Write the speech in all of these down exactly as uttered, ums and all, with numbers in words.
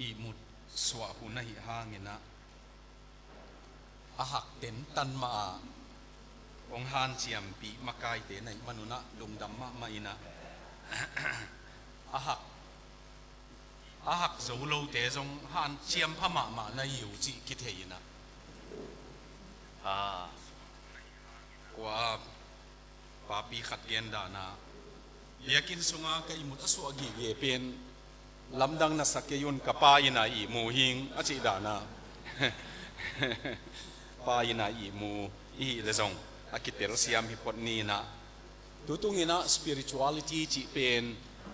ihmut suah hun ahih hangin ah, a hak tentan mah a hong hanciampih makaite na hih manun ah lungdam mahmah in ah, a hak a hak zo lote zong hanciam pha mahmah na hi uh cih kithei in ah, a, kua papi khat gen dan ah, biakinn sunga ka ihmut a suah gige pen lamdang na sa kei un, ka pa in ah ihmu hing a cih dan ah, pa in ah ihmu i hih leh zong a kitelsiam hi phot ni in ah, tutung in ah spirituality cih pen,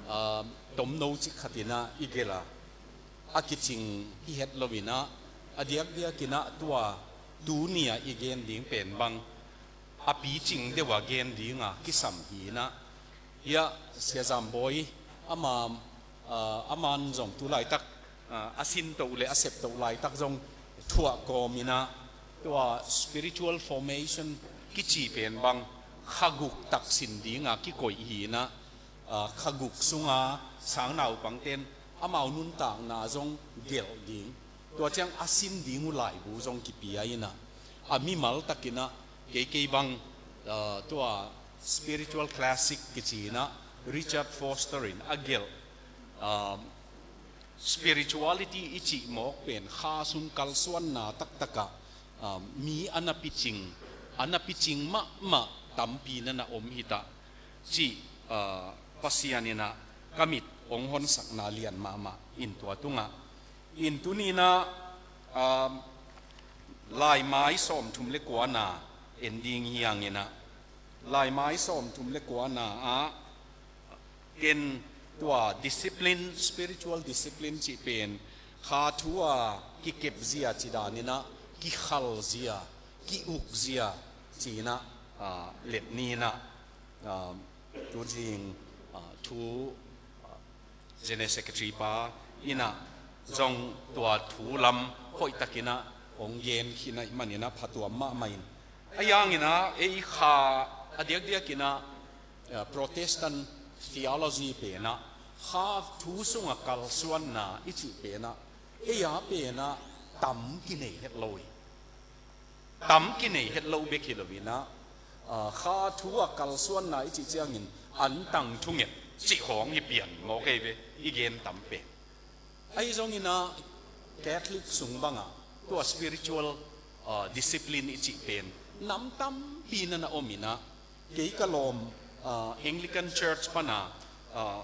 ah, tomno cik khat in ah i gelh a, a kicing hi het lo in ah, a diakdiak in ah tua tuni ah i gen ding pen bang a picing deuh a gen ding a kisam hi in ah, hiah Sia Zam Bawi ama, ah, aman zong tu laitak, ah, a sintoh le a septoh laitak zong thuah kawm in ah, tua spiritual formation kici pen bang kha guk tak sin ding a kikoih hi in ah, ah, kha guk sunga sang naupangte'n amau nuntakna zong gelh ding, tua ciang a sin ding uh laibu zong kipia in ah, a mimal tak in ah, keikei bang, ah, tua spiritual classic kici in ah Richard Foster in a gelh, ah, spirituality i cih mawk pen kha sung kalsuanna taktak ah, ah, mi a na picing, a na picing mahmah tampi na na om hi ta cih, ah, Pasian in ah ka mit hong honsakna lian mahmah in tua tung ah. In tuni in ah, ah, Laimai sawmthum le kuana en ding hi hang in ah, Laimai sawmthum le kuana ah ken tua discipline, spiritual discipline cih pen kha thu a kikep zia cih dan in ah, kikhal zia, ki-uk zia cih in ah, ah, let ni in ah, ah, tu zing, ah, thu, ah, General Secretary pa in ah zong tua thu lam hoih tak in ah hong gen khin ahih man in ah phatuam mahmah in, a yang in ah ei kha a diakdiak in ah, ah, Protestant theology pen ah, kha thu sung a kalsuanna i cih pen ah, ei a pen ah tam kinei het lo hi. Tam kinei het lo bek hi lo in ah, ah, kha thu a kalsuanna i cih ciangin antang thunget cih khawng hi pian mawk ei ve, i gen tam pen. Ahi zong in ah Catholic sung bang ah tua spiritual, ah, discipline i cih pen nam tampi na na om in ah, kei ka lawm, ah, Anglican Church pan ah, ah,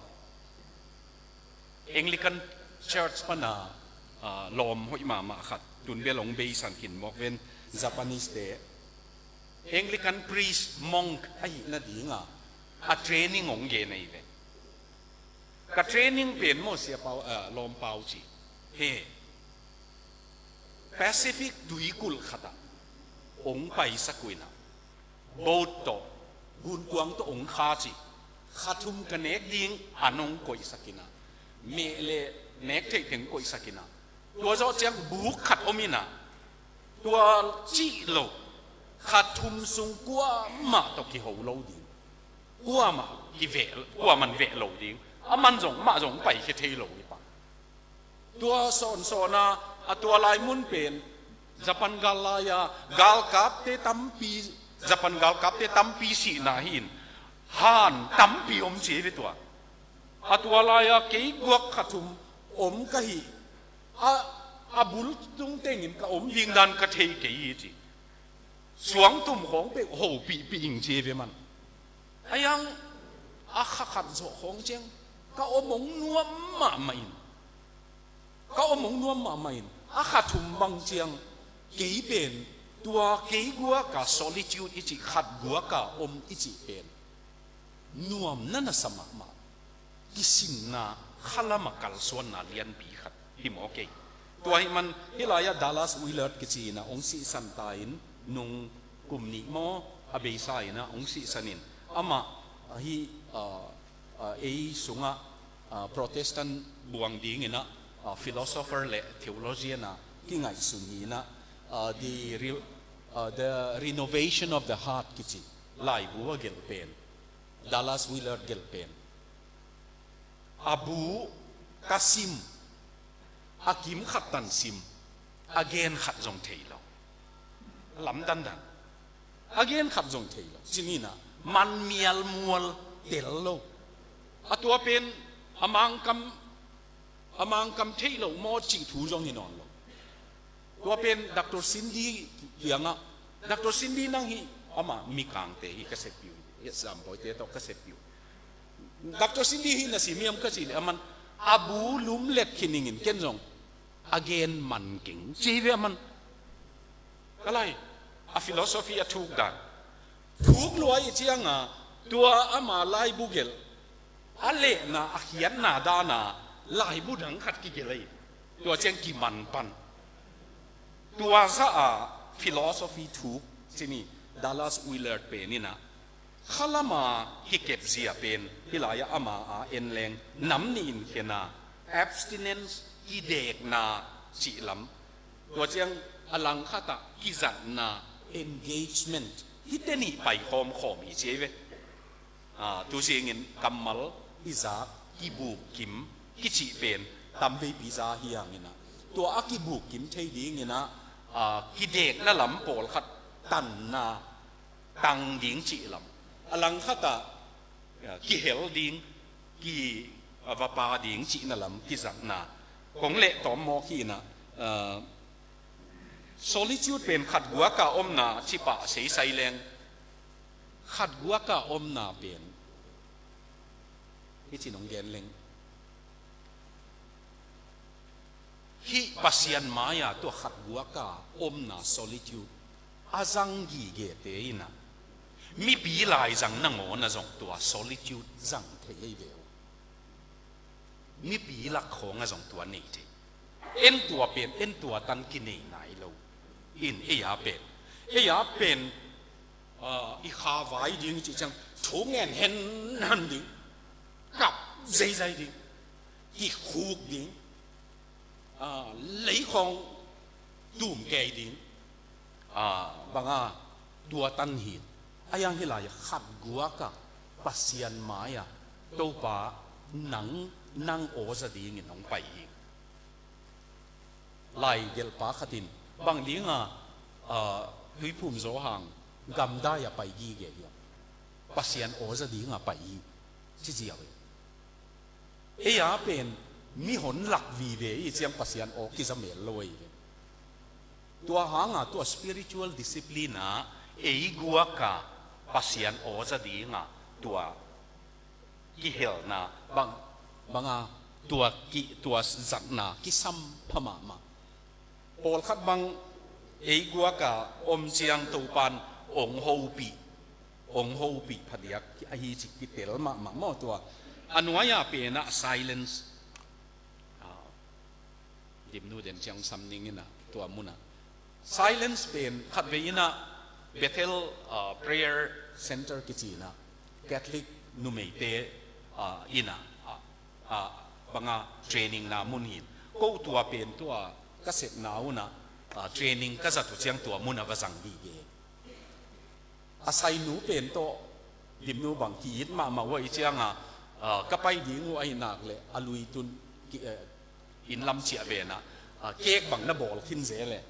Anglican Church pan ah, ah, lawm hoih mahmah khat tun bel hong beisan khin mawk ven, Japanese te. Anglican priest, monk ahih nading a, a training hong gen ahi ve. Ka training pen maw, Sia Pau, ah, Lawm Pau ci, he, Pacific tuikulh khat ah hong paisak uh in ah, boat tawh, gunkuang tawh hong kha ci. Kha thum ka nek ding an hong koihsak in ah, meh le nek theih teng koihsak in ah, tua zawh ciang buk khat om in ah, tua cih lo kha thum sung kuamah tawh kiho lo ding, kuamah kiveh, kuaman veh lo ding, aman zong mah zong paikhia thei lo hi pah. Tua sawnsawn a, a tua lai mun pen Japan gal lai-a galkapte tampi, Japan galkapte tampi sihna hi in, han tampi om ci hi ve tua. A tua lai-a kei guak kha thum om ka hi, a, a bul tung tengin ka om ding dan ka thei kei hi ci. Suangtum khawng peuh hopihpih ing ci hi ve man. A yang a kha khat zawh khawng ciang ka om hong nuam mahmah in, ka om hong nuam mahmah in, a kha thum bang ciang kei pen tua kei guak a solitude i cih, khat guak a om i cih pen nuam na na sa mahmah. Kisinna, khalam a kalsuanna lianpi khat hi maw kei. Tua ahih man hih lai-ah Dallas Willard kici in ah hong sihsan ta in, nung kum nih maw a beisa in ah hong sihsan in, amah ahi, ah, ah, ei sungah, ah, Protestant buang ding in ah, ah, philosopher le theologian a kingaihsun hi in ah, ah, the re-, ah, The Renovation of the Heart kici laibu a gelh pen, Dallas Willard gelh pen. A bu ka sim, A kim khat tan sim, a gen khat zong thei lo. Lamdang dan. A gen khat zong thei lo. Cih ni-in ah, man mial mual tel lo. A tua pen, a Mangkam, a Mangkam thei lo maw cih thu zong hi nawn lo. Tua pen Doctor Cindy kiangah, Doctor Cindy nang hi, amah Mikangte hi ka sep uh hi, Zambawite tawh ka sep uh. Doctor Cindy hi na sim hiam ka cih leh, aman a bu lum let khin ing in ken zong a gen man keng ci hi ve aman. Ka lai, a philosophy a thuk dan. Thuk lua i cianga, tua ama laibu gelh, a lehna, a khiatna dana, laibu dang khat kigelh ahi. Tua ciang kiman pan. Tua zah a philosophy thuk, cih ni, Dallas Willard pen in ah, khalama kikepzia pen, hih lai-ah ama a en leng, nam nih in khen a, abstinence, kidekna cih lam. Tua ciang a langkhatah kizatna, engagement, hihte nih pai khawmkhawm hi ci hi ve. Ah, tu zingin kammal i zak, kibukkim, kicih pen tamveipi za hi hangin ah, tua a kibukkim thei dingin ah, ah, kidekna lam pawlkhat tanna, tang ding cih lam. A langkhatah, ah, kihel ding, ki, ah, va pa ding cihna lam kizatna. Kong leh tawm mawk hi in ah, ah, solitude pen khatguak a omna cih pah seisai leng, khatguak a omna pen, hih ci-in hong gen leng. Hih Pasian mai-a tua khatguak a omna solitude a zang gigete in ah, mipi lai zang nangawn ah zong tua solitude zang thei hi ve uh. Mipi lak khawng ah zong tua nei thei. En tua pen, en tua tan kinei nai lo. In ei a pen, ei a pen, ah, i kha vai ding cih ciang, thu ngen henhan ding, kap zeizai ding, kikhuk ding, ah, lei khawng tum kei ding, ah, banga tua tan hi. A hiang hih lai-ah khatguak a Pasian mai-ah, Topa, nang, nang aw za dingin hong pai hi. Laigelhpa khat in, bang dinga, ah, Tuiphum Zo Hang gamdai-ah pai gige hiam? Pasian aw za dinga pai hi, ci ziau hi. Ei a pen mihon lak vive i ciang Pasian aw kiza mel lo ahi ve. Tua hanga tua spiritual discipline a ei guak a Pasian aw za dinga tua kihelna bang, banga tua ki, tua zatna kisam pha mahmah. Pawlkhat bang ei guak a om ciang Topan ong hopih, ong hopih phadiak ahi cih kitel mahmah maw tua. A nuai-a pen ah silence. Ah, Dimnu den ciang sam ning in ah tua mun ah. Silence pen khatvei in ah Bethel, ah, Prayer Center kici in ah Catholic numeite, ah, in ah, ah, ah, banga training na mun hi in. Ko tua pen tua ka sepna un ah, ah, training ka zat uh ciang tua mun ah va zang gige. A sainu pen tawh Dimnu bang ki-it mahmah uh ahih cianga, ah, ka pai ding uh ahih nak leh a lui tun ki, eh, inn lam ciah ve in ah, ah, cake bang na bawl khin zel e.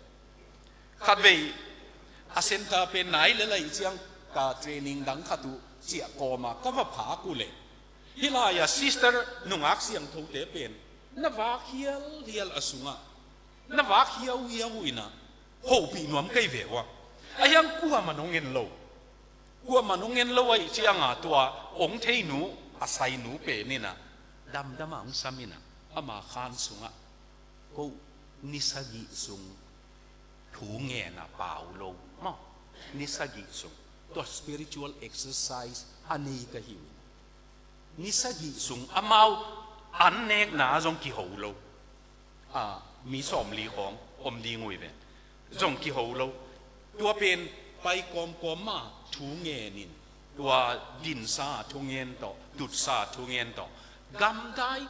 Khatvei a center pen nai lel ahih ciang ka training dang khat uh ciah kawma ka va phak uh leh, hih lai-a sister nungak siangthote pen na vak hialhial a sungah, na vak hiauhiau uh in ah hopih nuam kei ve uh a. A hiang kuamah nong en lo. Kuamah nong en lo ahih cianga tua ong theinu, a sainu pen in ah damdam a ong sam in ah ama khan sungah, ko, ni sagih sung thu ngen a pau lo maw, ni sagih sung tua spiritual exercise a nei ka hi uh. Ni sagih sung amau an nekna zong kiho lo. Ah, mi sawmli khawng om ding uh hi ve. Zong kiho lo. Tua pen pai kawmkawm ma thu ngen in, tua dinsa thungen tawh, tutsa thungen tawh, gamdai,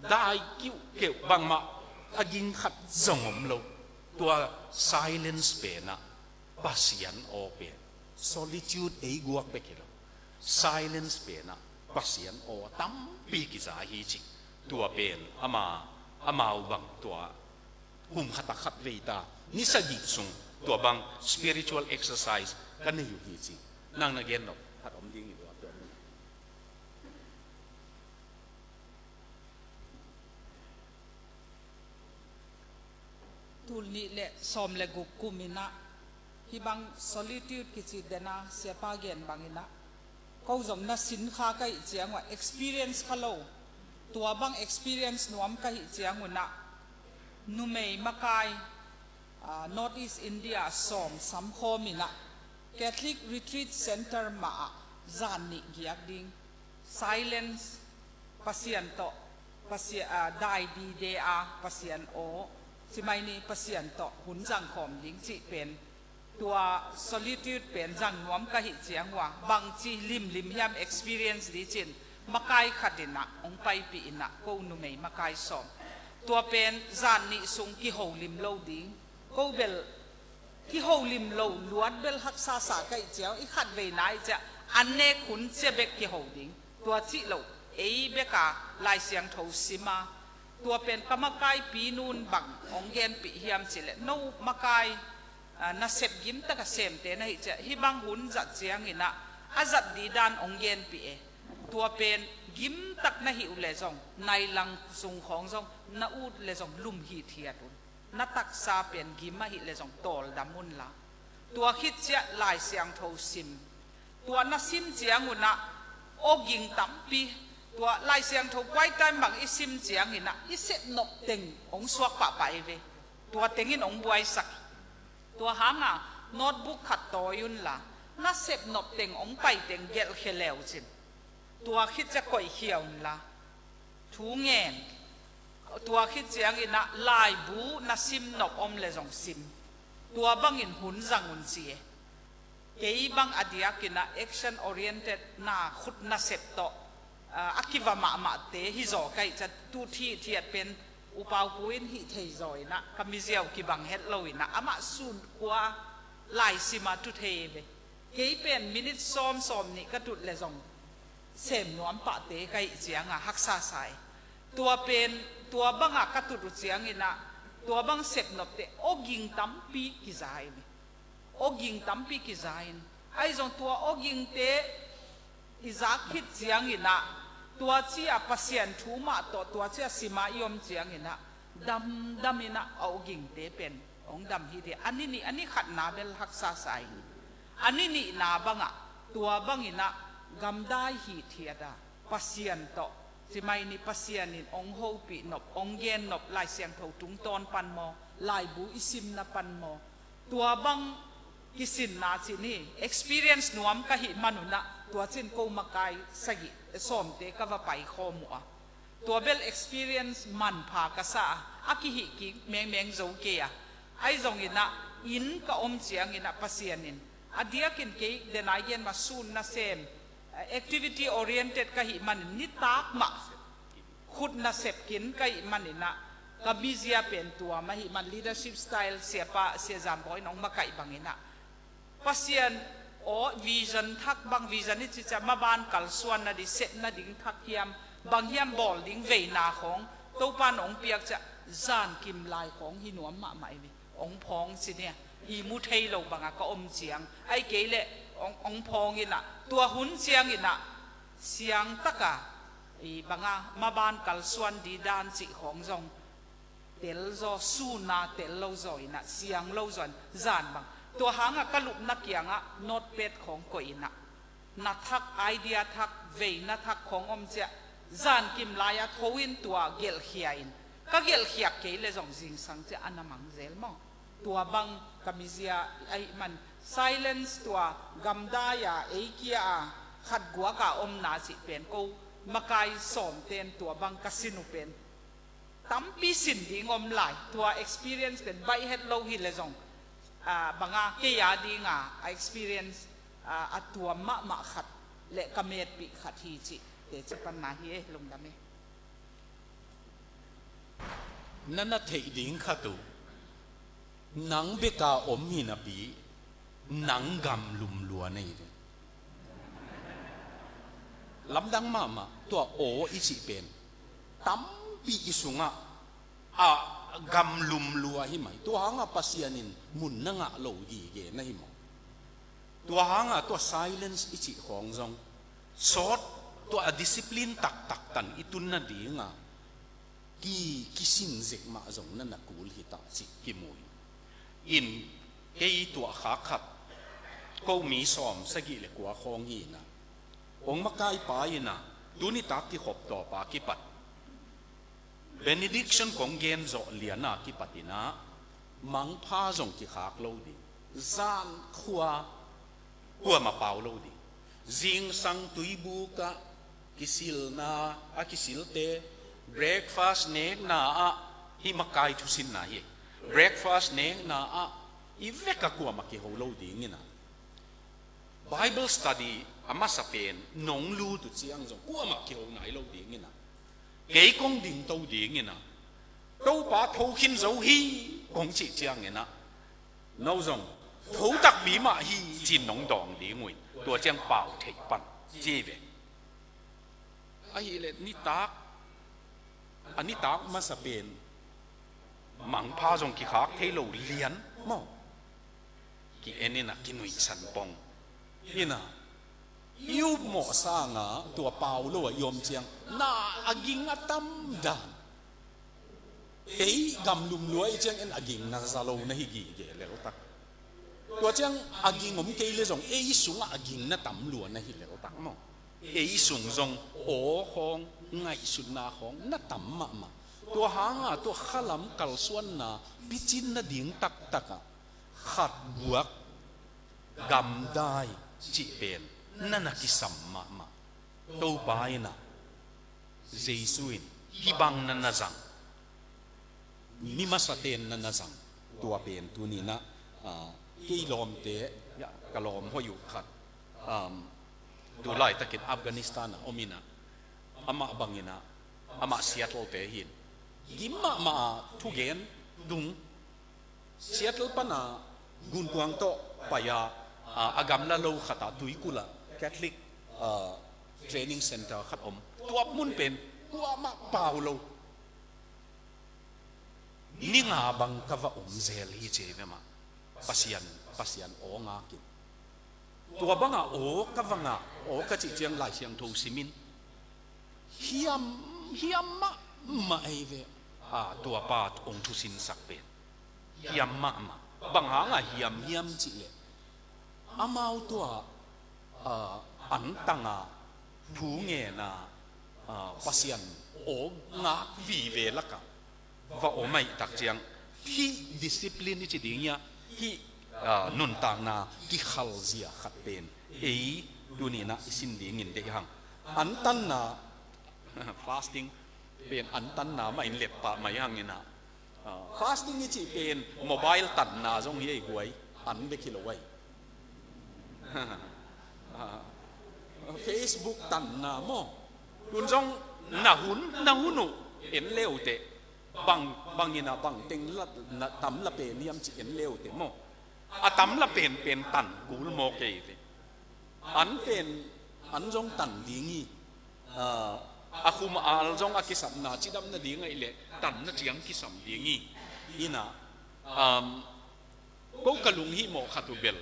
dai kiuhkeuh bangmah a ging khat zong om lo. Tua silence pen ah Pasian aw pen, solitude ei guak bek hi lo, silence pen ah Pasian aw tampi kiza hi cih. Tua pen ama, amau bang tua Kum khat ah khat vei ta, ni sagih sung tua bang spiritual exercise ka nei uh hi ci. Nang na gen nop khat om ding hi lua tua mun. Tul nih le sawm le guk kum in ah hih bang solitude kici den a, siapa gen bang in ah ko zong na sin kha ka hih ciang uh ah experience kha lo, tua bang experience nuam ka hih ciang un ah numei makai, ah, North East India sawm sam khawm in ah Catholic Retreat Center mah ah zan nih giak ding, silence, Pasian tawh, Pasian, ah, dai dide a Pasian aw, ci mai ni, Pasian tawh hun zang khawm ding cih pen, tua solitude pen zang nuam ka hih ciang uh ah bangci limlim hiam experience ding ci-in makai khat in ah hong paipih in ah ko numei makai sawm, tua pen zan nih sung kiho lim lo ding, ko bel kiho lim lo, luat bel haksa sa ka hih ciang, i khat vei na i ciah an nek hun cia bek kiho ding, tua cih lo, ei bek a Lai Siangtho sim a, tua pen ka makaipi nu'n bang hong genpih hiam cih leh, no makai, ah, nasep gim tak a semte na hih ciah hih bang hun zat ciang in ah a zat ding dan hong genpih e. Tua pen gim tak na hih uh leh zong, nai lang sung khawng zong na ut leh zong lum hithiat un. Na taksa pen gim ahih leh zong tawldam un la. Tua khit ciah Lai Siangtho sim. Tua na sim ciang un ah awging tampi, tua Lai Siangtho quiet time bang i sim ciang in ah i sep nop teng hong suak pahpah ei ve. Tua teng in hong buaisak. Tua hang a notebook khat tawi un la, na sep nop teng hong pai teng gelh khia le uh cin. Tua khit ciah koih khia un la, thu ngen. Tua khit ciang in ah laibu na sim nop om leh zong sim. Tua bangin hun zang un ci e. Kei bang a diak in ah action oriented na khut nasep tawh, ah, a kiva mahmahte hi zaw ka hih ciah, tu hithiat pen U Pau Pu in hih thei zaw in ah ka mizia uh kibang het lo in ah amah sun kua lai sim a tu thei ve. Kei pen minute sawm sawm nih ka tut leh zong sem nuam pahte ka hih ciang a haksa sa e. Tua pen, tua bang a ka tut uh ciang in ah, tua bang sep nopte awging tampi kiza hi ve. Awging tampi kiza in, ahi zong tua awgingte i zak khit ciang in ah, tua ci a Pasian thu mah tawh tua ci a sim a i om ciang in ah, damdam in ah a awgingte pen hong dam hi ding. A ni nih, a ni khatna bel haksa sa in, a ni nihna bang ah, tua bang in ah gamdai hithiat a Pasian tawh, ci mai ni, Pasian in hong hopih nop, hong gen nop, Lai Siangtho tungtawn pan maw, laibu i simna pan maw, tua bang kisinna ci ni, experience nuam ka hih man un ah, tua cin ko makai sagih, sawmte ka va pai khawm uh a. Tua bel experience manpha ka sa a, a kihih kik mengmeng zo kei a. Ahi zong in ah, inn ka om ciang in ah Pasian in, a diakin kei denai gen mah sun nasem, activity oriented ka hih man in, nitak mah khut nasep kin ka hih man in ah, ka mizia pen tua mah hih man, leadership style, siapa, Sia Zam Bawi in hong makaih bang in ah, Pasian aw, vision thak bang, vision i ci ciah maban kalsuan nading, sep nading thak hiam, bang hiam bawl ding veina khawng Topa in hong piak ciah, zankim lai khawng hi nuam mahmah hi ve. Hong phawng ci ni a, i mu thei lo bang a ka om ciang, ahih kei leh hong, hong phawng in ah, tua hun ciang in ah, siang tak a, i bang a, maban kalsuan ding dan cih khawng zong tel zaw, sun a tel lo zaw in ah, siang lo zaw in, zan bang. Tua hang a ka lupna kiang ah notepad khawng koih in ah, na thak, idea thak, veina thak khawng om ciah, zankim lai a tho in tua gelhkhia in, ka gelhkhiak kei leh zong zingsang ciah a na mang zel maw. Tua bang ka mizia ahih man, silence, tua gamdai a ei kia a khat guak a omna cih pen, ko makai sawmte in tua bang ka sin uh pen tampi sin ding om lai. Tua experience pen baih het lo hi leh zong, ah, bang a, kei a ding a, a experience, ah, a tuam mahmah khat leh ka metpih khat hi cih teci panna hi e, lungdam e. Na na theih ding khat uh, nang bek a om hi napi, nang gam lum lua na hi ve. Lamdang mahmah, tua aw i cih pen tampi i sungah, a, gamlum lua hi mai. Tua hanga Pasian in mun na ngah lo gige na hi maw? Tua hanga tua silence i cih khawng zong sawt, tua a discipline taktak tan i tun nadinga ki, kisin zek mah zong na na kul hi ta cih kimu hi. In kei tuahkhak khat, ko mi sawm sagih le kua khawng hi ina, hong makaipa ina, tuni tak kikhop tawpa kipat benediction kong gen zawh liana kipat ina, mangpha zong kikhak lo ding, zan khua kuamah pau lo ding, zingsang tuibukah kisilna, a kisilte, breakfast nekna ah, hih makai thusinna hi, breakfast nekna ah i veka kuamah kiho lo ding ina, Bible study a masa pen nong lut uh ciang zong kuamah kiho nai lo ding ina, kei kong dingto ding ina, Topa tho khin zo hi kong cih ciang ina, no zong tho takpi mah hi cin nong dawng ding uh in, tua ciang pau thei pan ci ve. Ahileh nitak, a nitak masa pen mangpha zong kikhak thei lo lian maw? Ki-en ina, kinuihsan pong ina, i upmawh sanga tua pau lo ah i om ciang na a ging a tam dan. Ei gamlum lua i ciang en a ging na za lo na hi gige leltak. Tua ciang a ging om kei le zong ei sungah a ging na tam lua na hi leltak maw? Ei sung zong aw khawng, ngaihsutna khawng na tam mahmah. Tua hanga tua khalam kalsuanna picin nading taktakah khat buak gamdai cih pen na na kisam mahmah. Topa ina, Jesu in hih bang na na zang, mi masaten na na zang, tua pen tuni ina, ah, kei lawmte, ya, ka lawm hoih uh khat, um, tu laitakin Afghanistan ah om ina, amah bang ina, amah Seattle te hi in, gim mahmah a thugen tung, Seattle pana gunkuang tawh pai a, a, a gamla lo khatah tuikul ah Catholic, a, training center khat om. Tua mun pen kuamah pau lo. Ni nga bang ka va om zel hi ci ve mah. Pasian, Pasian aw ngakin. Tua banga aw ka va ngah, aw ka cih ciang Lai Siangtho simin hiam, hiam mahmah ei ve. A, tua pa hong thusinsak pen hiam mahmah. Bang hanga hiam hiam cih leh, amau tua, a, antanga thu ngena, a, Pasian aw ngak vive lakah va om ahih tak ciang, hih discipline i ci ding hi a, hih, a, nuntakna kikhalzia khat pen ei tuni ina i sin dingin deih hang. Antanna, fasting pen antanna mah in let pah mai hang ina, a, fasting i cih pen mobile tanna zong hi ei guai, an bek hi lo ai. Facebook tanna maw? Tun zong na hun, na hun uh en le uh teh. Bang, bang ina bang teng la, na tam la pen hiam ci en le uh teh maw? A tam la penpen tan kul mawk ei ve. An pen, an zong tan ding hi. A, a khum a al zong a kisapna cidam nading ahih leh tanna ciang kisam ding hi. Ina, um, ko ka lunghimawh khat uh bel,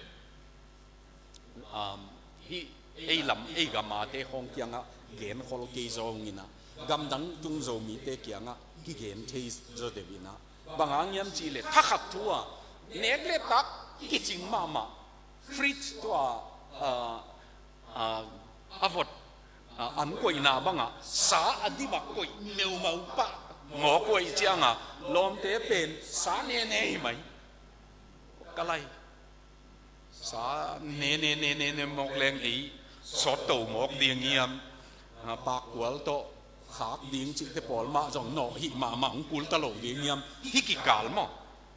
um, hih ei lam, ei gam ate khawng kiangah genkhol kei zaw ung ina, gamdang tung Zomite kiangah kigen thei zaw deuh ina, bang hang hiam cih leh thakhat thu ah nek le tak kicing mahmah. Fridge tua, ah, ah, a vot, ah, an koihna bangah sa a dim ah koih meumau pah mawk uh ahih cianga lawmte pen sa nene hi mai. Ka lai, sa nene nene ne mawk leng ei sawtto mawk ding hiam? Ah, pakkual tawh khak ding cihte pawl mah zong nawh hih mahmah hong kul ta lo ding hiam? Hih kikal maw?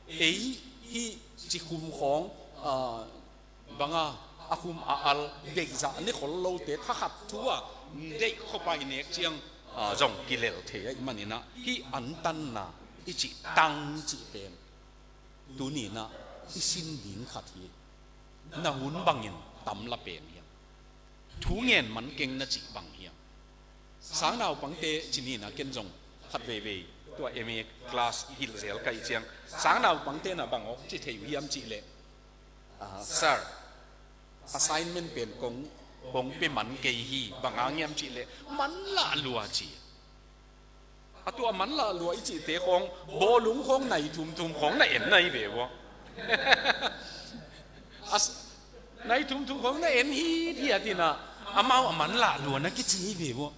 Ei hih cikhum khawng, ah, banga a khum a al deihzah ne khol lote thakhat thu ah deih khop a i nek ciang, ah, zong kilel thei ahih man ina, hih antanna i cih tang cih pen tuni ina i sin ding khat hi. Na hun bangin tam la pen hiam? Thu ngen man keng na cih bang hiam? Sangnaupangte ci ni ina, ken zong khat veivei Tua M A class hilh zel ka hih ciang sang naupangte na bang awk ci thei uh hiam cih leh, "Ah, sir, assignment pen kong, kong pia man kei hi, bang hang hiam cih leh man lah lua," ci. A tua man lah lua i cihte khawng, bawlung khawng nai thumthum khawng na en nai ve ua. As, nai thumthum khawng na en hithiat in ah, amau a man lah lua na kici hi ve ua.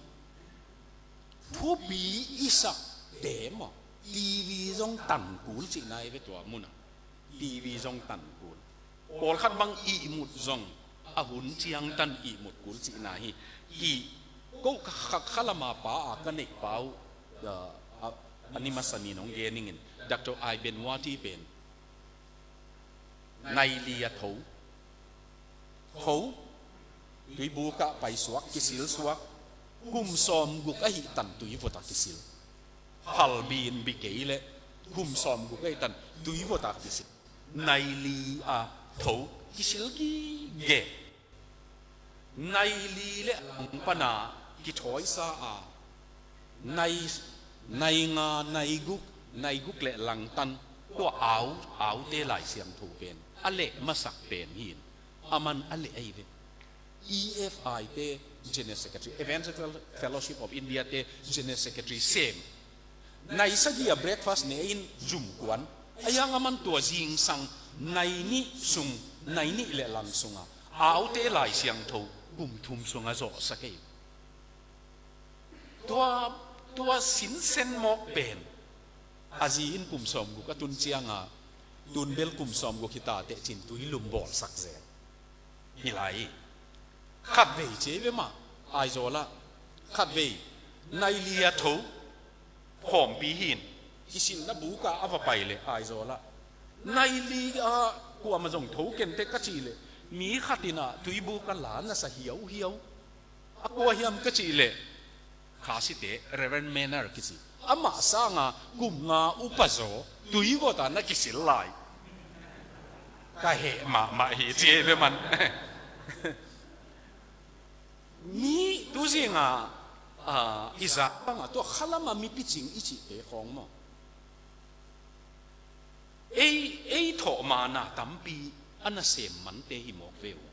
Thupi i sakte maw, T V zong tan kul cihna hi ve tua mun ah. T V zong tan kul. Pawlkhat bang ihmut zong a hun ciang tan ihmut kul cihna hi. Ih, ko ka kha, khalama pa a ka neih pa uh, a, a, a ni masa ni nong gen ning in, Doctor Iben Wati pen nai li a tho. Tho, tuibuk ah paisuak, kisilsuak, kum sawmguk ahi tan tuivut ah kisil. Phalbi in bi kei leh kum sawmguk ahi tan tuivut ah kisil. Nai li a tho, kisil gige. Nai li le lang pana kithawisa a, nai, nai nga, nai guk, nai guk le lang tan, tua au, aute Lai Siangtho pen a leh masak pen hi in, aman a leh ahi ve. E F I te General Secretary, Evangelical Fellowship of India te General Secretary sem. Nai sagih a breakfast ne in zum kuan. Ahi hang aman tua zingsang nai nih sung, nai nih le lang sunga aute Lai Siangtho kum thum sunga zawhsak ei. Tua, tua sinsen mawk pen a zi in kum sawmguk a tun cianga, tun bel kum sawmguk hi ta teh cin tui lum bawlsak zel. Hi lai hi. Khatvei ci ei ve mah, Aizawl ah. Khatvei nai li a tho, khawmpi hi in, kisilna buk ah a va pai leh Aizawl ah, nai li a kuamah zong tho ken teh ka cih leh, mi khat in ah tuibuk a la na sa hiauhiau. A kua hiam ka cih leh, Khasite Reverend Manner kici, amah sanga kum nga upa zaw tuivut ah na kisil lai. Ka heh mahmah hi ci ei ve man. Mi tu zinga, ah, i zak bangah tua khalama mi picing i cihte khawng maw, ei, ei thawh ma na tampi a nasem mante hi mawk ve uh.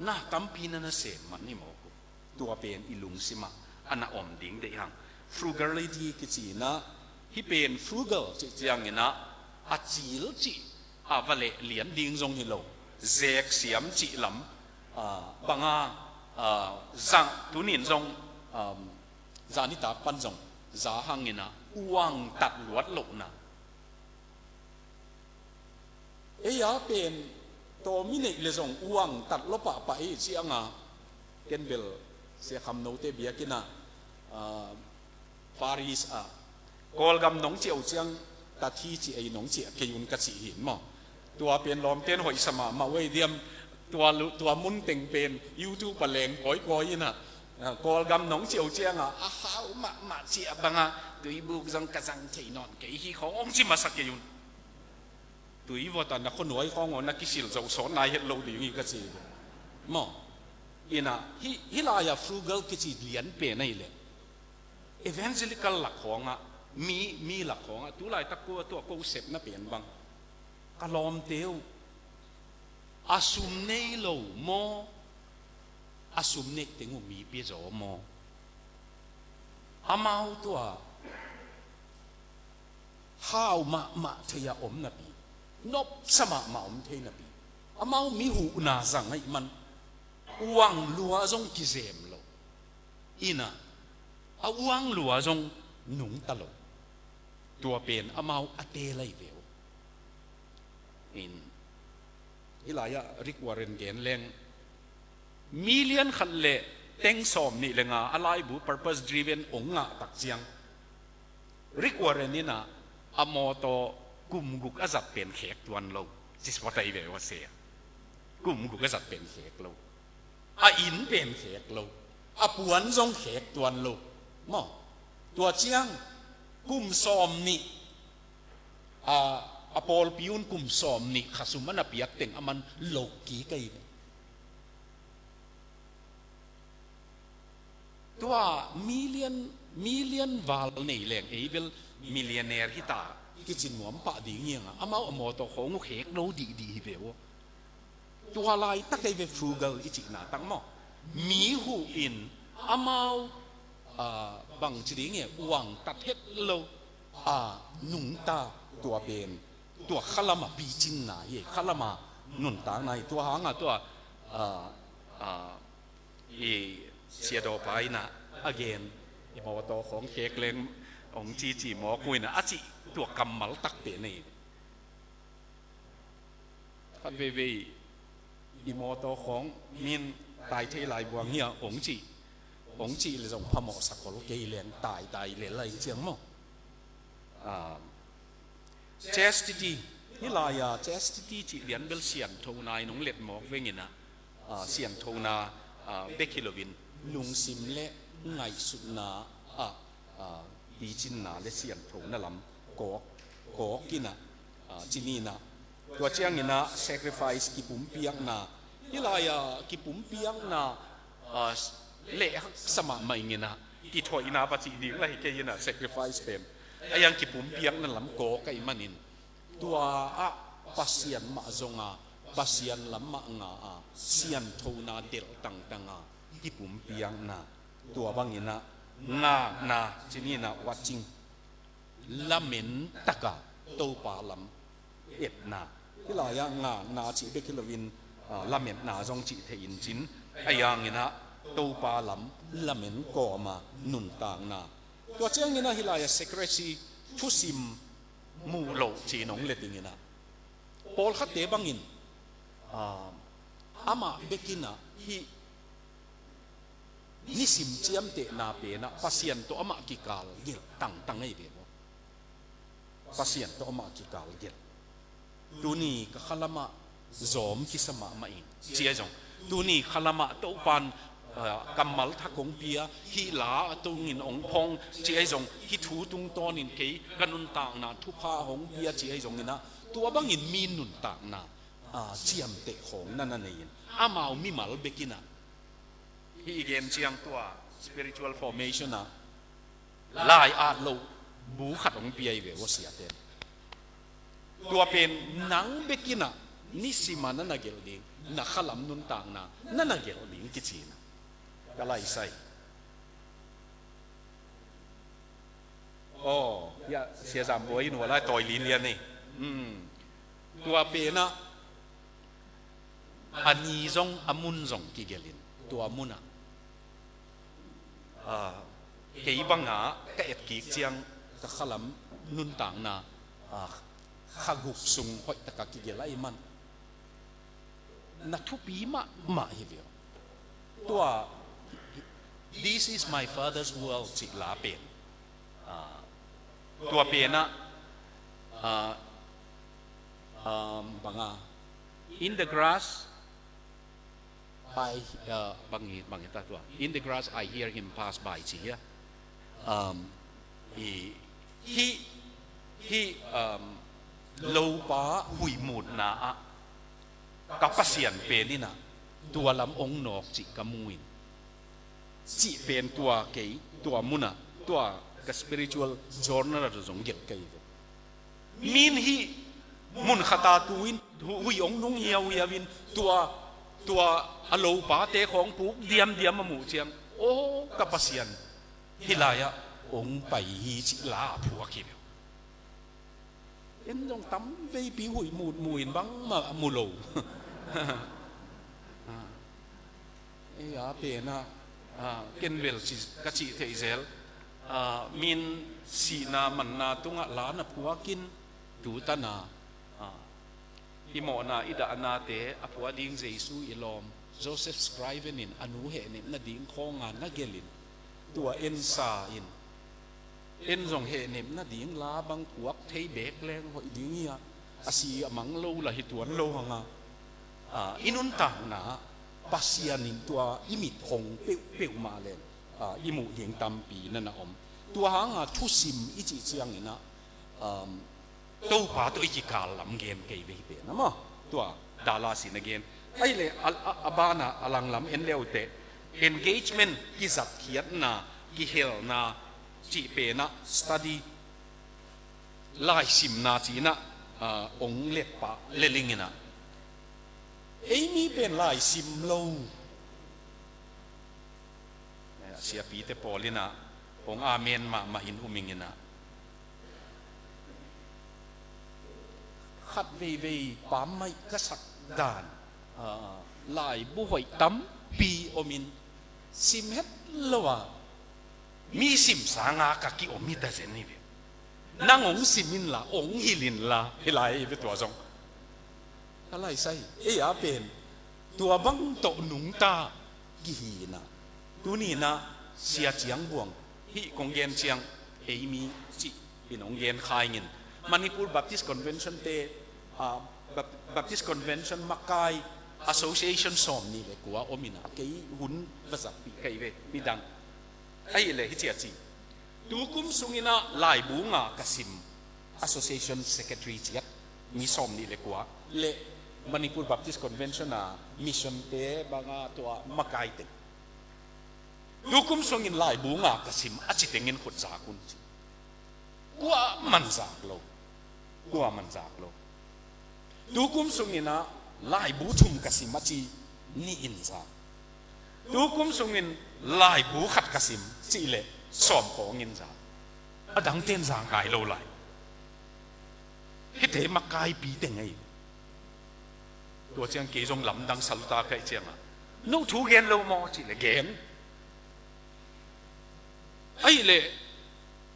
Na tampi na nasem man hi mawk uh. Tua pen i lungsimah a na om ding deih hang. Frugality kici in ah, hih pen frugal cih ciangin ah, a cil cih a va leh lian ding zong hi lo. Zek siam cih lam, ah, banga, ah, zang tunin zong, um, zanitak pan zong za hangin ah uangtat luat lohna. Ei a pen tawm i neih le zong uangtat lo pahpah ei cianga, ken bel Sia Kham Note biakinn ah, ah, Paris ah, Kawlgam nong ciah uh ciang, tat hi ci ei nong ciah kei un ka cih hi in maw. Tua pen lawmten hoihsa mahmah uh ei diam, tua lu-, tua mun teng pen YouTube ah leng kawikawi in ah, ah, Kawlgam nong ciah uh cianga, a hau mahmah ciah banga, tuibuk zong ka zang thei nawn kei hi khawng hong ci masa kei un. Tuivut ah na khuanuai khawng aw na kisil zoh sawn nai het lo ding hi ka ci. Maw? In ah, hih, hih lai-ah frugal kici lian pen ahih leh, evangelical lak khawngah, mi, mi lak khawngah, tu laitak ko, tua ko sepna pen bang, ka lawmte uh, a sum nei lo maw, a sum neih teng uh mi pia zaw maw? Amau tua hau mahmah thei a om napi, nopsa mahmah om thei napi, amau mi huhna zang ahih man, uang lua zong kizem lo. In ah, a uang lua zong nungta lo. Tua pen amau a teel ahi ve uh. In, hih lai-ah Rick Warren gen leng, million khat le teng sawm nih le nga a laibu purpose driven hong ngah tak ciang, Rick Warren in ah, a mawtaw kum guk a zat pen khek tuan lo. Cispatai ve ua se. Kum guk a zat pen khek lo. A inn pen khek lo. A puan zong khek tuan lo. Maw? Tua ciang kum sawm nih, a, a pawlpi un kum sawm nih khasum a na piak teng aman lo kik ahi ve. Tua million Million val nei leng ei bel millionaire hi ta kici nuam pah ding hi hang a, amau a mawtaw khawng uh khek lo dihdih hi ve uh. Tua laitak ei ve frugal i cihna tak maw? Mi huh in amau, ah, bangci ding e, uangtat het lo, ah, nungta tua pen, tua khalam a picinna hi, khalam a nuntakna hi, tua hang a tua, ah, ah, i siadawpa in a gen, i mawtaw khawng khek leng hong cici mawk uh in a, a cih tua kammal tak pen hi. Khat veivei i mawtaw khawng min tai thei lai buang hi a hong cih, hong cih le zong phamawh sakhol kei leng taitai lel lai ciang maw? Ah, chastity, hih lai-a chastity cih lian bel sianthona in hong let mawk veng in a, ah, sianthona, ah, bek hi loin lungsim le ngaihsutna ah, ah, picinna le sianthona lam kawk, kawk in a, ah, ci ni in a. Tua ciang in a sacrifice, kipumpiakna, hih lai-a kipumpiakna, ah, lehhaksa mahmah ing in a, kithoihna va cih ding lah hi kei in a, sacrifice pen. Ahi hang kipumpiakna lam kawk ahih manin, tua ah Pasian mah zong a, Pasian lam mah nga a, sianthona delh tangtang a, kipumpiakna, tua bang in a ngakna, ci ni in a, watching, lamen tak a Topa lam etna. Hih lai-ah ngakna cih bek hi loin, ah, lametna zong cih thei in cin, ahi hang in a Topa lam lamen kawm a nuntakna. Tua ciang in a hih lai-ah secrecy, thusim muh loh ci-in hong let ding in a, pawlkhatte bang in, ah, amah bek in a hih nisim ciamtehna pen ah Pasian tawh amah kikal gelh tangtang ahi ve maw? Pasian tawh amah kikal gelh. Tuni ka khalam ah zawm kisa mahmah ing, ci ahi zong, tuni khalam ah Topa'n, ah, kammal thak hong pia, hih la a tungin hong phong, ci ahi zong, hih thu tungtawnin kei ka nuntakna thupha hong pia, ci ahi zong in a, tua bangin mi nuntakna, ah, ciamteh khawng na na nei in, amau mimal bek in a, hih i gen ciang tua spiritual formation ah lai-at loh bu khat hong pia hi ve aw, siate. Tua pen nang bek in a nisim a na na gelh ding, na khalam nuntakna na na gelh ding kici in a, ka laisai. Aw, ya, Sia Zam Buai in ua lai tawi linlian ni. Hmm. Tua pen ah a ni zong, a mun zong kigelh in, tua mun ah, ah, kei bang a ka et kik ciang ka khalam nuntakna, ah, kha guk sung hoih tak a kigelh ahih man na thupi mahmah hi ve aw. Tua, "This is my Father's world," cih la pen, ah, tua pen ah, ah, um, bang a, "In the grass, I," ah, bang hi, bang hi ta tua, "In the grass I hear him pass by," ci hi a. Um, i, hih, hih, um, lopa huih mutna ah ka Pasian pen in a tua lam hong nawk cih ka mu in, cih pen tua kei, tua mun ah, tua ka spiritual journal ah zong gelh kei ve. Min hih mun khat ah tu in hu-, huih hong nung hiauhiau in tua, tua a lopate khawng puk diamdiam a muh ciang, aw, ka Pasian hih lai-ah hong pai hi, cih la a phuak hi ve. En zong tam veipi huih mutmut in bangmah mu lo. Ei a pen ah, ah, ken bel ci, ka cih theih zel. Ah, min sihna manna tungah la na phuak in, tu tan a, ah, i mawhna, i dahnate a phuah ding Jesu i lawm Joseph Scriven in a nu hehnep nading khawng a na gelh in, tua en sa in, en zong hehnep nading la bang phuak thei beek leng hoih ding hi a, a si a mang lo lah hi tuan lo hang a, ah, i nuntakna Pasian in tua i mit hong peuhpeuh mah leng, ah, i muh ding tampi na na om. Tua hang a thusim i cih ciang in a, um, Topa tawh i kikal lam gen kei ve hi pen a maw? Tua Dallas in a gen. Ahih leh a, a, a ban ah a langlam en le uh teh, engagement, kizatkhiatna, kihelna, cih penah study, laisimna cinah, ah, ong let pah lelinginah, ei mi pen laisim lo. Siapite pawl inah ong amen mahmah in uminginah, khat veivei pammaih ka sak dan, ah, laibu hoih tampi omin sim het lo a, mi sim sanga ka kiom hi ta zen hi ve. Nang ong sim inla, ong hilh inla, hi lai hi ve tua zong. Ka laisai ei a pen tua bang tawh nungta kihi inah, tuninah Sia Ciang Buang hih kong gen ciang ei mi cih in ong gen kha ingin, Manipur Baptist Convention te, ah, Bap-, Baptist Convention makai association sawm nih le kua om inah, kei hun va zappih ka hi ve, midang ahih leh hih ciah ci. Tukum sunginah laibu nga ka sim association secretary ciat mi sawm nih le kua le Manipur Baptist Convention a mission te banga tua makai teng. Tukum sungin laibu nga ka sim a ci tengin khut zak un ci. Kua man zak lo. Kua man zak lo. Tukum sunginah laibu thum ka sim a ci, nih in zak. Tukum sungin laibu khat ka sim cih leh sawm khawng in zak. A dangten zak ngai lo lai. Hihte makaipi teng ahi. Tua ciang kei zong lamdang sa luta ka hih ciangah, no thu gen lo maw cih leh gen. Ahih leh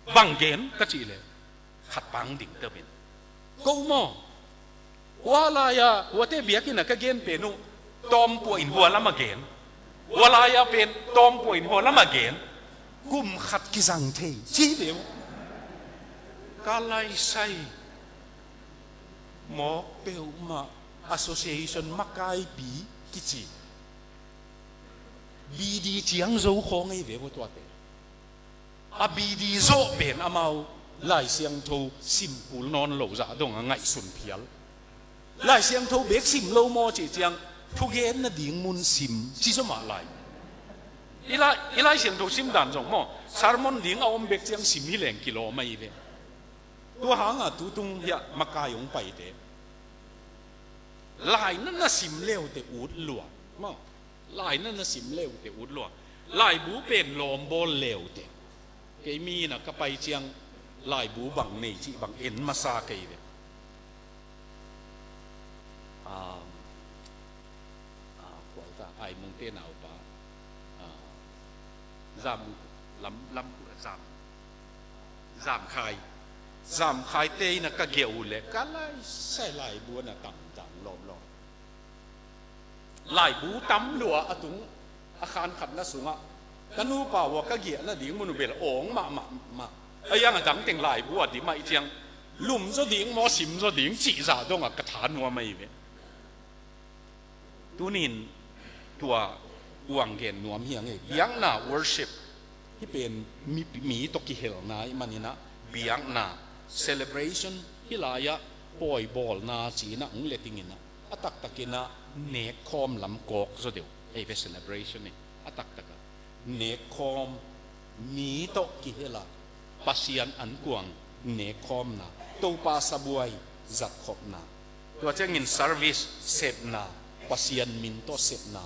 bang gen ka cih leh, khat pang ding teuh in, ko maw, hua lai-a huate biakinn ah ka gen pen uh tawmpuah in hua lam a gen, hua lai-a pen tawmpuah in hua lam a gen, kum khat kizang thei ci ve uh. Ka laisai mawk peuhmah association makaipi kici. B D ciang zo khawng ei ve uh tuate. A B D zawh pen amau Lai Siangtho sim kul nawn lo zah dong a ngaihsun phial. Lai Siangtho bek sim lo maw cih ciang, thugen nading mun sim ci zaw mah lai. I Lai, i Lai Siangtho sim dan zong maw, sermon ding a om bek ciang sim hi leng kilawm ahi ve. Tua hanga tutung hiah makai hong paite, lai na na sim leute ut lua maw. Lai na na sim leute ut lua. Laibu pen lawmbawl leute. Kei mi na ka pai ciang laibu bang nei cih bang en masa kei ve. Ah, ah, kual ta, Aimungte naupa. Ah, Zam, lam, lam, Zam, Zamkhai. Zamkhaite ina ka giah uh leh ka laisai laibu na tang tang lawmlawm. Laibu tam lua a tung a khan khatna sungah ka nupa uh a ka giahna ding mun uh bel awng mahmah mah. A iang a dang teng laibu a dim ah i ciang lum zaw ding maw, sim zaw ding cih zah dongah ka tha nuam ahi ve. Tunin tua uang gen nuam hi ang e. Biakna worship hi pen mi, mi tawh kihelna i maninah biakna celebration hi lai-ah pawibawlna cinah hong letinginah a taktakinah nekkhawm lam kawk zaw deuh ei ve celebration hi a taktakah. Nekkhawm, mi tawh kihela Pasian ankuang nekkhawmna, Topa sabuai zatkhopna, tua ciangin service sepna, Pasian min tawh sepna,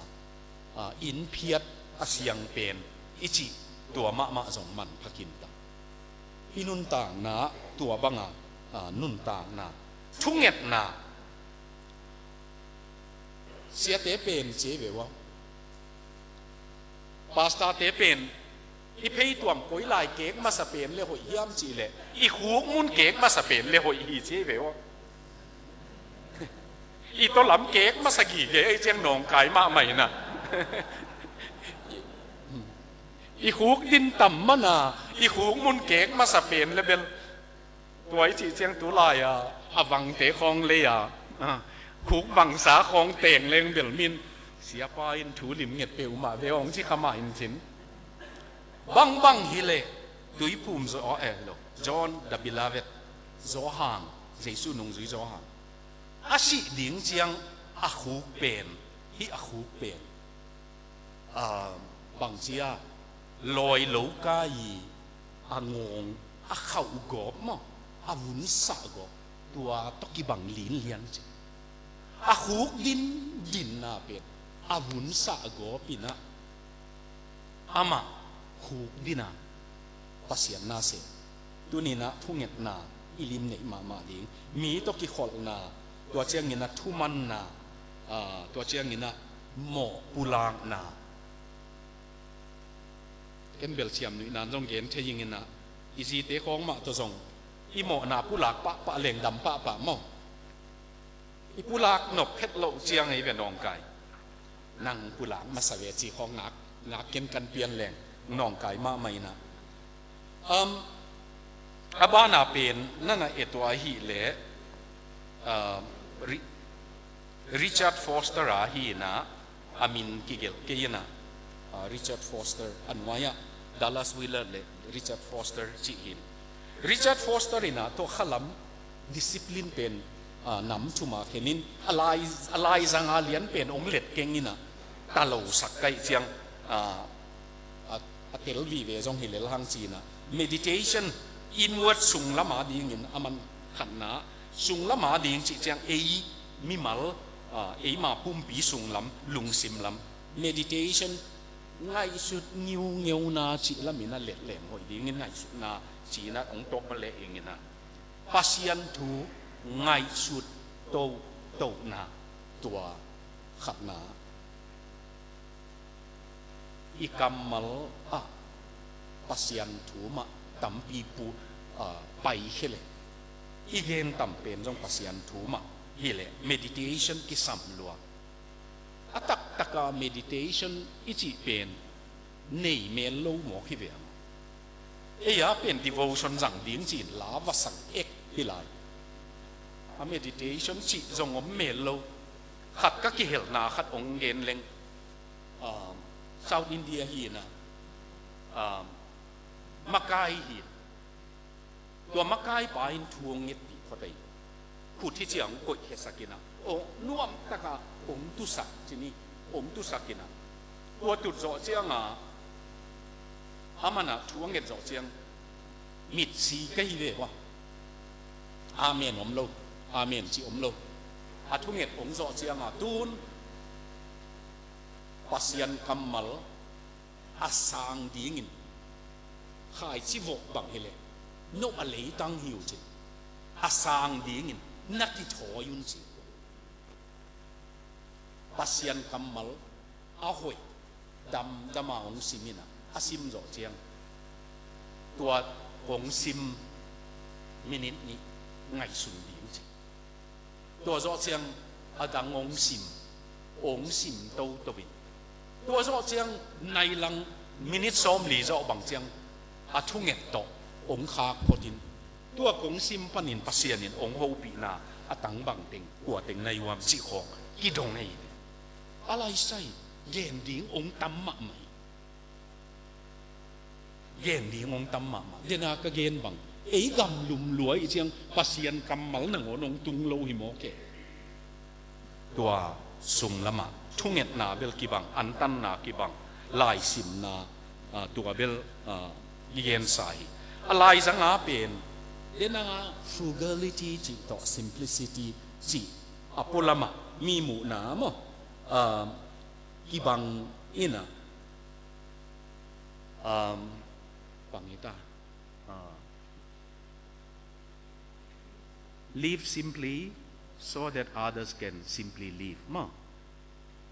ah, inphiat a siang pen i cih tua mahmah zong manphakin ta. I nuntakna tua banga, ah, nuntakna thungetna. Siate pen ci ei ve ua. Pastorte pen i pheituam koi lai kek masa pen le hoih hiam cih leh i khuk mun kek masa pen le hoih hi ci ei ve ua. I tawlam kek masa gige ei ciang nawngkai mahmah ina. I khuk din tam mana i khuk mun kek masa pen le bel. Tua i cih ciang tu lai-a a vangte khawng lei-a, ah, khuk vangsa khawng teng leng bel min siapa in thu lim nget peuhmah ve awng ci kha mah in cin. Bangbang hileh tuiphum Zo-, eh, lo, John the Beloved, Zawhang, Jesu nungzui Zawhang a sih ding ciang a khuk pen, hih a khuk pen, ah, bangcia lawi lo kai i a ngawng, a khauh gawp maw, a vunsah gawp, tua tawh kibang linlian ci. A khuk din dinna pen a vunsah gawp in ah amah khuk din a Pasian na sem. Tuni in ah thungetna i lim neih mahmah ding, mi tawh kikholhna, tua ciangin ah thumanna, aa, tua ciangin ah mawh pulakna. Ken bel ciamnuihna in zong gen thei ing in ah, i zite khawng mah tawh zong i mawhna pulak pahpah leng dam pahpah maw. I pulak nop phet loh ciang ei ve nawngkai. Nang pulak masa ve ci khawng ngak, ngak kenkan pian leng nawngkai mahmah in ah. Um, a bana pen na na et uh ahih leh, um, Ri-, Richard Foster ahi in ah, a min kigelh kei in ah, ah, Richard Foster, a nuai ah Dallas Willard le Richard Foster cih hi in. Richard Foster in ah tua khalam discipline pen, ah, nam thum a khen in, a lai, a laizang a lian pen hong let keng in ah, ta lo sak ka hih ciang, ah, a, a tel vive zong hi lel hang ci in ah, meditation, inward, sunglam a dingin a man khatna, sunglam a ding cih ciang ei mimal, ah, eima pumpi sunglam, lungsim lam, meditation, ngaihsut ngiungeuna cih lam in ah let leng hoih dingin ngaihsutna ci in ah hong tawh leh ing in ah, Pasian thu ngaihsut tohtohna, tua khatna. I kammal ah Pasian thu mah tampi pu, ah, paikhia leh, i gen tam pen zong Pasian thu mah hi leh meditation kisam lua. A taktak a meditation i cih pen nei mel lo mawk hi ve ang. Ei a pen devotion zang ding ci in la va sang ek hi lai. A meditation cih zong om mel lo. Khat ka kihelhna khat hong gen leng. Um, South India hi in ah, um, makai hi in. Tua makaipa in thu hong ngetpih phot ei. Khut hi ciang koih khesak in ah, aw, nuamtak a hong tusak ci ni, hong tusak in ah. Tua tut zawh ciang a, a man ah thu a nget zawh ciang, mitsi ka hi ve ua. Amen om lo, amen ci om lo. A thunget hong zawh ciang a, tun Pasian kammal a sang dingin, khaici vawh bang hi leh, no a leitang hi uh cin, a sang dingin na kithawi un ci. Pasian kammal a hoih damdam a hong sim in ah, a sim zawh ciang, tua hong sim minit nih ngaihsun ding ci. Tua zawh ciang a dang hong sim, hong sim toto in. Tua zawh ciang nai lang minit sawmli zawh bang ciang a thunget tawh hong khak phot in. Tua kong sim panin Pasian in hong hopihna a tang bang teng, kua teng na hi uh hiam cih khawng kidong ei. A laisai gen ding hong tam mahmah hi. Gen ding hong tam mahmah. Dena ka gen bang, ei gamlum lua i ciang Pasian kammal nangawn hong tung lo hi mawk e. Tua sunglamah thungetna bel kibang, antanna kibang, laisimna, ah, tua bel, ah, i gensa hi. A laizanga pen, dena frugality cih tawh simplicity cih, a pualamah mi muhna maw, ah, kibang ina, um, pangita, ah, live simply so that others can simply live. Maw,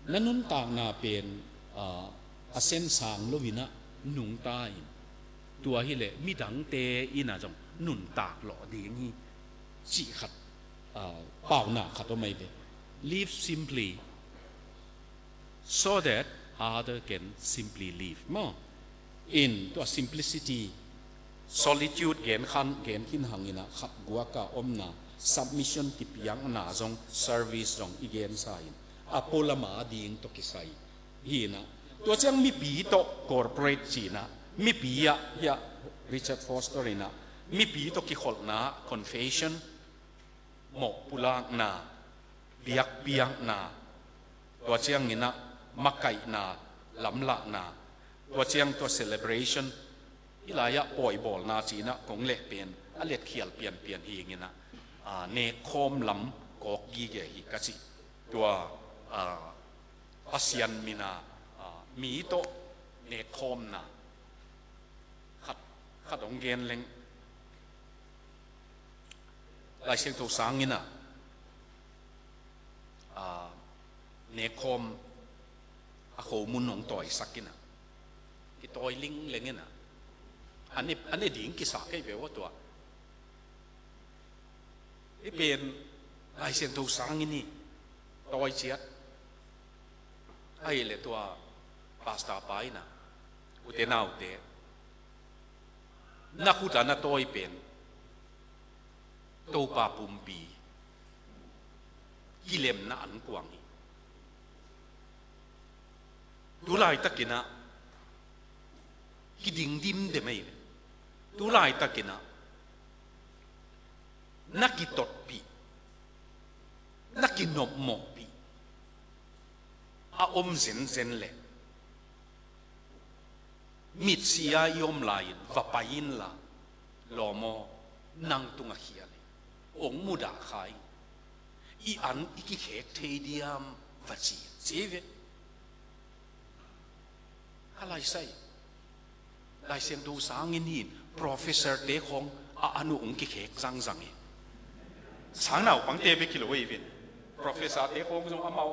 na nuntakna pen, ah, a sensang lo ina nungta in. Tua hileh midangte ina zong nuntak lawh ding hi cih khat, ah, paunak khat om ahi ve. Live simply so that other can simply live. Maw, in tua simplicity, solitude gen khan, gen khin hang ina khat guaka omna, submission kipiakna zong, service zong i gensa in, a pualama ding tawh kisai hi ina. Tua ciang mipi tawh corporate cina, mipi ah, hiah Richard Foster ina, mipi tawh kikholhna, confession, mawh pulakna, biakpiakna, tua ciang ina makaihna, lamlahna, tua ciang tua celebration, Hih lai-ah pawi bawlna ci-in ah kong leh pen a letkhial pianpian hi ing in ah, a, nekkhawm lam kawk gige hi ka ci. Tua, a, Pasian min a, a, mi tawh nekkhawmna khat, khat hong gen leng. Lai Siangtho sang in ah, a, nekkhawm a khomun hong tawisak in ah, kitawi lingleng in ah, a ne, a ne ding kisa kei ve aw tua. Hih pen Lai Siangtho sang in hi, tawi ciat. Ahih leh tua pastor pa in ah, ute naute, na khut a na tawi pen Topa pumpi kilemna ankuang hi. Tu laitakin ah kiding dimdem ei ve. Tu laitakin ah na kitotpih, na kinopmawhpih a om zenzen leh, mitsia i om lai-in va pai inla, lawm aw, nang tungah khial hi, hong mudah kha ing, i an i kikhek thei diam, va ci, ci ve. Ka laisai, Lai Siangtho sang in hi in, professor te khawng a an uh hong kikhek zangzang hi. Sang naupangte bek hi lo ei vin, professor te khawng zong amau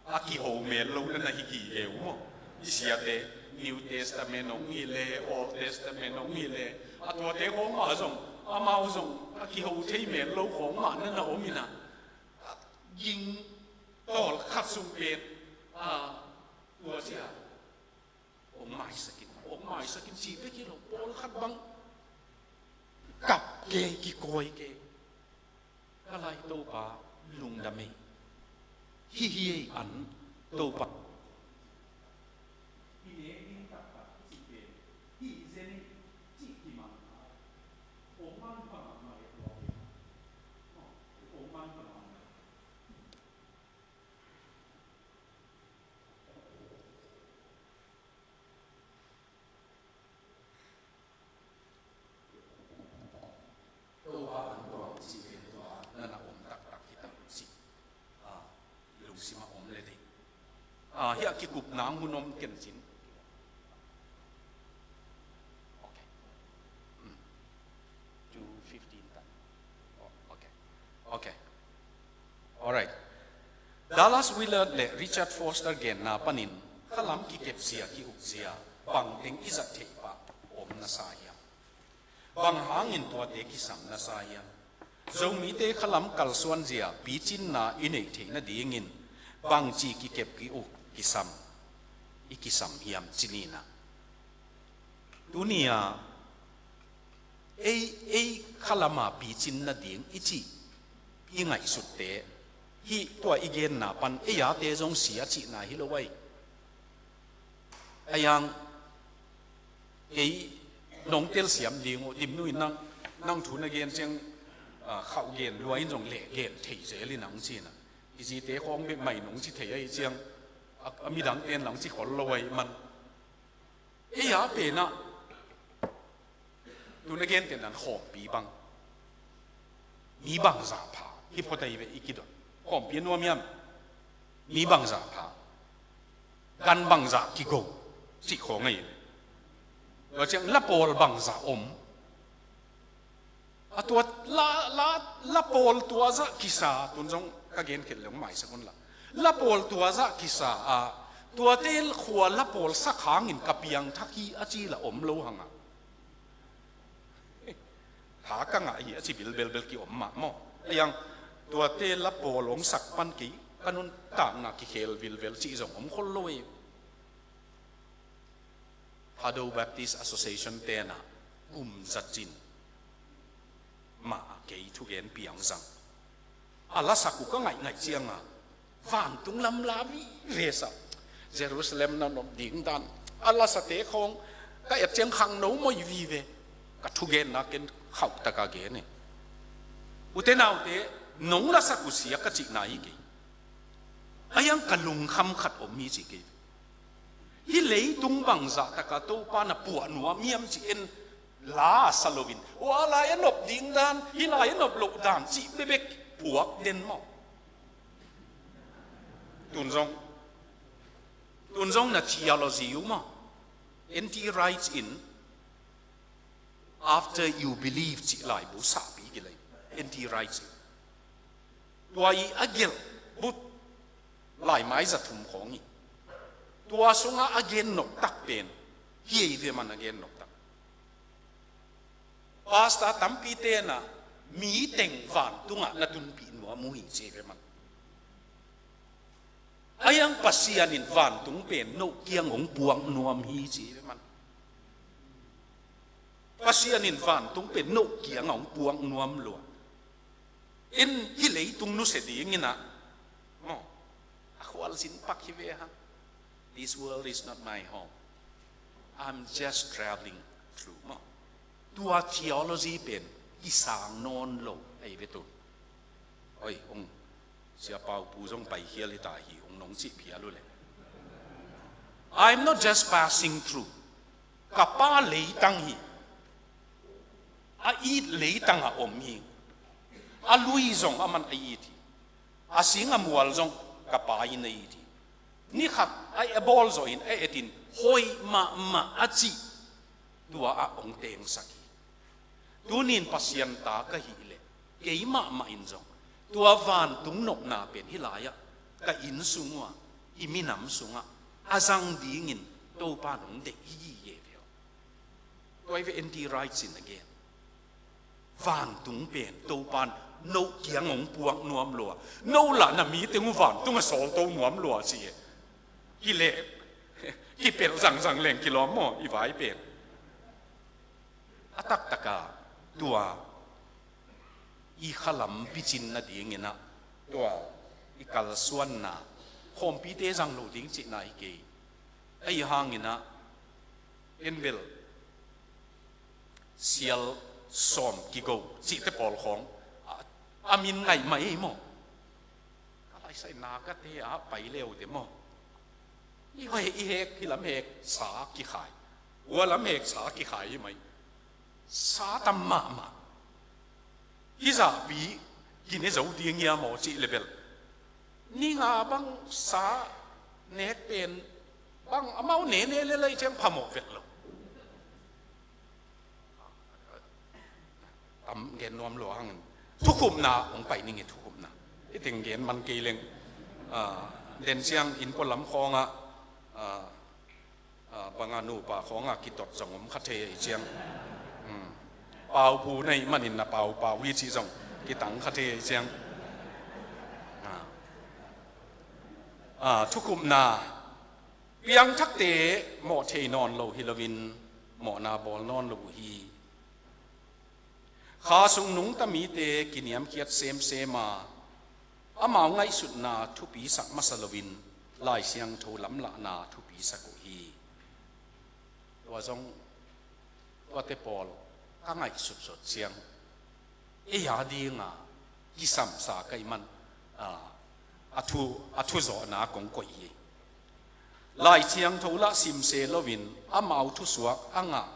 a kiho mel lo na na hi gige uh maw. I siate New Testament hong hi le, Old Testament hong hi le, a tuate khawng mah zong, amau zong a kiho thei mel lo khawng mah na na om in ah, ging tawlkhat sung pen, a, tua sia, hong maisak in, hong maisak in ci bek hi lo, pawlkhat bang kap kei, kikawi kei. Ka lai Topa lungdam ei. Hih hi ei an Topa. Topa an tua ci pen tua na na om taktak hi ta ci. A, i lungsim a om le ding. A, hiah kikupna hun om ken cin. Okay. Hmm. Two fifteen tan. Oh, okay. Okay. Alright. Dallas Willard le Richard Foster genna panin khalam kikepzia, ki-ukzia, bangteng i zat theih pah om na sa hiam? Bang hangin tuate kisam na sa hiam? Zomite khalam kalsuanzia picinna i neih theih nadingin bangci kikep ki-uk kisam, i kisam hiam ci ni in ah. Tuni-a ei, ei khalama picin nading i cih i ngaihsutte, hih tua i genna pan ei ate zong sia cihna hi lo ai. A yang, kei nong telsiam ding uh, Dimnu in nang, nang thu na gen ciang, a, khauh gen lua in zong leh gen thei zel in nang ci in ah. I zite khawng bek mah in nong ci thei ahi ciang, a, a midangte in nang ci khol lo ahi man. Ei a pen ah, tu na gen ten dan khawmpi bang, mi bangzah pha hi phot ahi ve i kidon. Khawmpi a nuam hiam? Mi bangzah pha, gan bangzah kigo cih khawng ahi ve. Tua ciang la pawl bangzah om. A tua la, la, la pawl tua zah kisa, tun zong ka gen khelh leng maisak un la. La pawl tua zah kisa a, tuate khua la pawl sak hangin ka piangthak hi a ci la om lo hang a. Tha ka ngah hi a ci bilbelbel ki om mah maw. A yang tuate la pawl hong sak pan kei ka nuntakna kikhel vilvel cih zong om khol lo e. Thado Baptist Association te na kum za cin mah a kei thugen piang zang. A lasak uh ka ngaihngaih cianga vantung lam la vive sa. Jerusalem na nop ding dan a lasate khawng ka et ciang khangno moi vive. Ka thugenna ken khauh taka gen e. Ute naute, nong lasak uh sia ka cihna hi kei. A yang ka lungkham khat om hi ci kei. Hih leitung bangzah taka Topa na puah nuam hiam cih en la sa loin, ua lai a nop ding dan, hih lai a nop loh dan cih bekbek puak den maw? Tun zong, tun zong na theology uh maw? N T Wright in, "After You Believe" cih laibu sahpi kilei, N T Wright in. Tua i a gelh buk laimai za thum khawng hi. Tua sungah a gen noktak pen hi ei ve man, a gen noktak. Pastor tampi tenah mi teng vantungah na tunpih nuam uh hi ci ei ve man. A iang Pasian in vantung pen no kiang hong puak nuam hi ci ei ve man. Pasian in vantung pen no kiang hong puak nuam lua. In hih leitung nusia dingin ah, maw, a khualzin pak hi ve hang. "This world is not my home. I'm just traveling through," maw. Tua theology pen kisang nawn lo ahi ve tun. Oi, hong Sia Pau Pu zong pai khial hi ta hi, hong nong cih phial uh le. "I'm not just passing through." Ka Pa leitang hi. A it leitang a om hi. A lui zong aman a it hi. A sing a mual zong ka Pa in a it hi. Ni khat a, a bawl zawh in a et in hoih mahmah a cih tua ah hong tengsak hi. Tunin Pasian ta ka hih leh kei mahmah in zong tua vantung nopna pen hih lai-ah ka inn sung uh ah, i minam sungah a zang dingin Topa in hong deih hi hi e ve aw. Tua hi ve N T Wright in a gen. Vantung pen Topa in no kiang hong puak nuam lua. No lah na mi teng uh vantung a sawlto nuam lua ci e. Hi leh kipelh zangzang leng kilawm maw i vai pen. A taktaka tua i khalam picin nadingin ah, tua i kalsuanna, khawmpite zang lo ding cihna hi kei. Ahi hangin ah, en bel sial sawm kigo cihte pawl khawng a, a min ngaih mah ei maw? Ka laisai Nagate ah pai leute maw? I hoi, i hek, hih lam hek sa kikhai, hua lam hek sa kikhai hi mai. Sa tam mahmah. Hih zahpi kine zo ding hia maw cih le bel, ni nga bang sa nek pen bang amau nene le lai ciang phamawh vet lo. Tam gen nuam lua hangin thukhupna hong pai ning e, thukhupna. I teng gen man kei leng, ah, den ciang inn pualam khawngah, ah, ah, banga nupa khawngah kitot zong om kha thei ahi ciang. Hmm. Pau Pu na hih manin na pau pau hi cih zong kitang kha thei ahi ciang. Ah. Ah, thukhupna, piangthakte mawh thei nawn lo hi loin mawhna bawl nawn lo uh hi. Kha sung nungta mite kiniamkhiat semsem a, amau ngaihsutna thupisak masa loin Lai Siangtho lamlahna thupisak uh hi. Tua zong, tuate pawl ka ngaihsutsut ciang, ei a dinga kisamsa ka hih man, ah, a thu, a thuzawhna kong koih hi. Lai Siangtho lah simse loin amau thusuak a ngah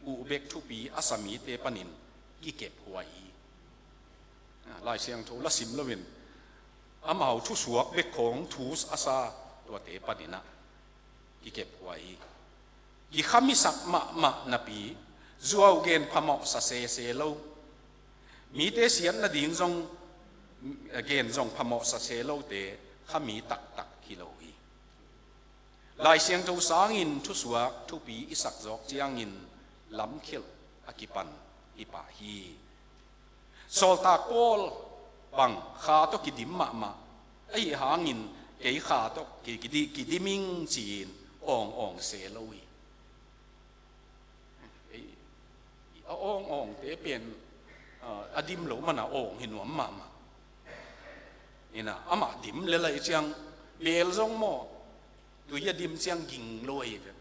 uh bek thupi a sa mite panin kikephuai hi. Ah, Lai Siangtho lah sim loin amau thusuak bek khawng thu a sa tuate panin ah kikephuai hi. Kikhamisak mahmah napi, zuau gen phamawh sa sese lo, mite siat nading zong, gen zong phamawh sa se lote khami taktak hi lo hi. Lai Siangtho sangin thusuak thupi i sak zawk ciangin lamkhelh a kipan hi pah hi. Sawltak Paul bang kha tawh kidim mahmah, ahi hangin kei kha tawh ki, kidi, kidim ing ci-in awng awng se lo hi. Ei, a awng awngte pen, ah, a dim lo mana awng hi nuam mahmah. Ina, amah dim le lai ciang, bel zong maw, tui a dim ciang ging lo ahi ve.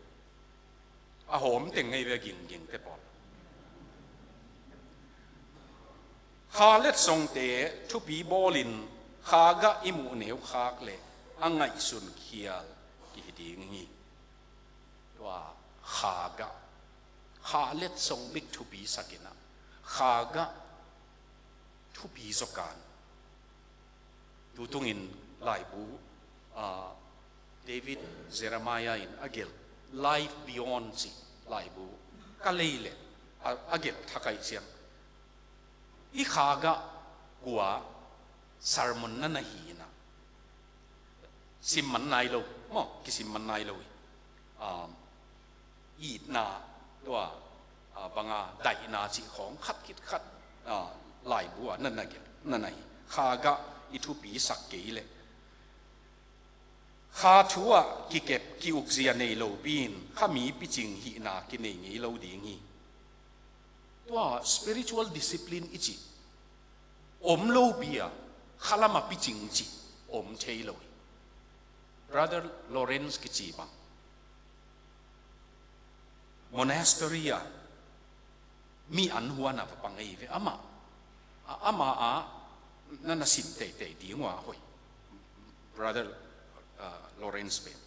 A hawm teng ahi ve, gingging te pawl. Kha letsongte thupi bawlin kha gah i muh neukhak le a ngaihsun khial kihi ding hi. Tua Kha gah, Kha letsong bek thupi sakin ah, Kha gah thupi zaw kan. Tutungin laibu, ah, David Jeremiah in a gelh, Life Beyond cih laibu ka lei leh a, a gelh thakai ciang, i Kha gah kua sermon na na hi in ah, sim man nai lo maw, kisim man nai lo hi. Um, itna, tua, ah, banga daihna cih khawng khat khit khat, ah, laibu ah na na gelh, na na hi. Kha gah i thupi sak kei leh, Kha thu ah kikep ki-ukzia nei lopi in Kha mi picing hihna kinei ngei lo ding hi. Tua spiritual discipline i cih om lopi a, Kha lam ah picing cih om thei lo hi. Brother Lawrence kici bang, monastery ah mi an huan a va pang ei ve. Amah, a, amah a na na sim teitei ding uh a hoih, Brother, uh, Lawrence pen.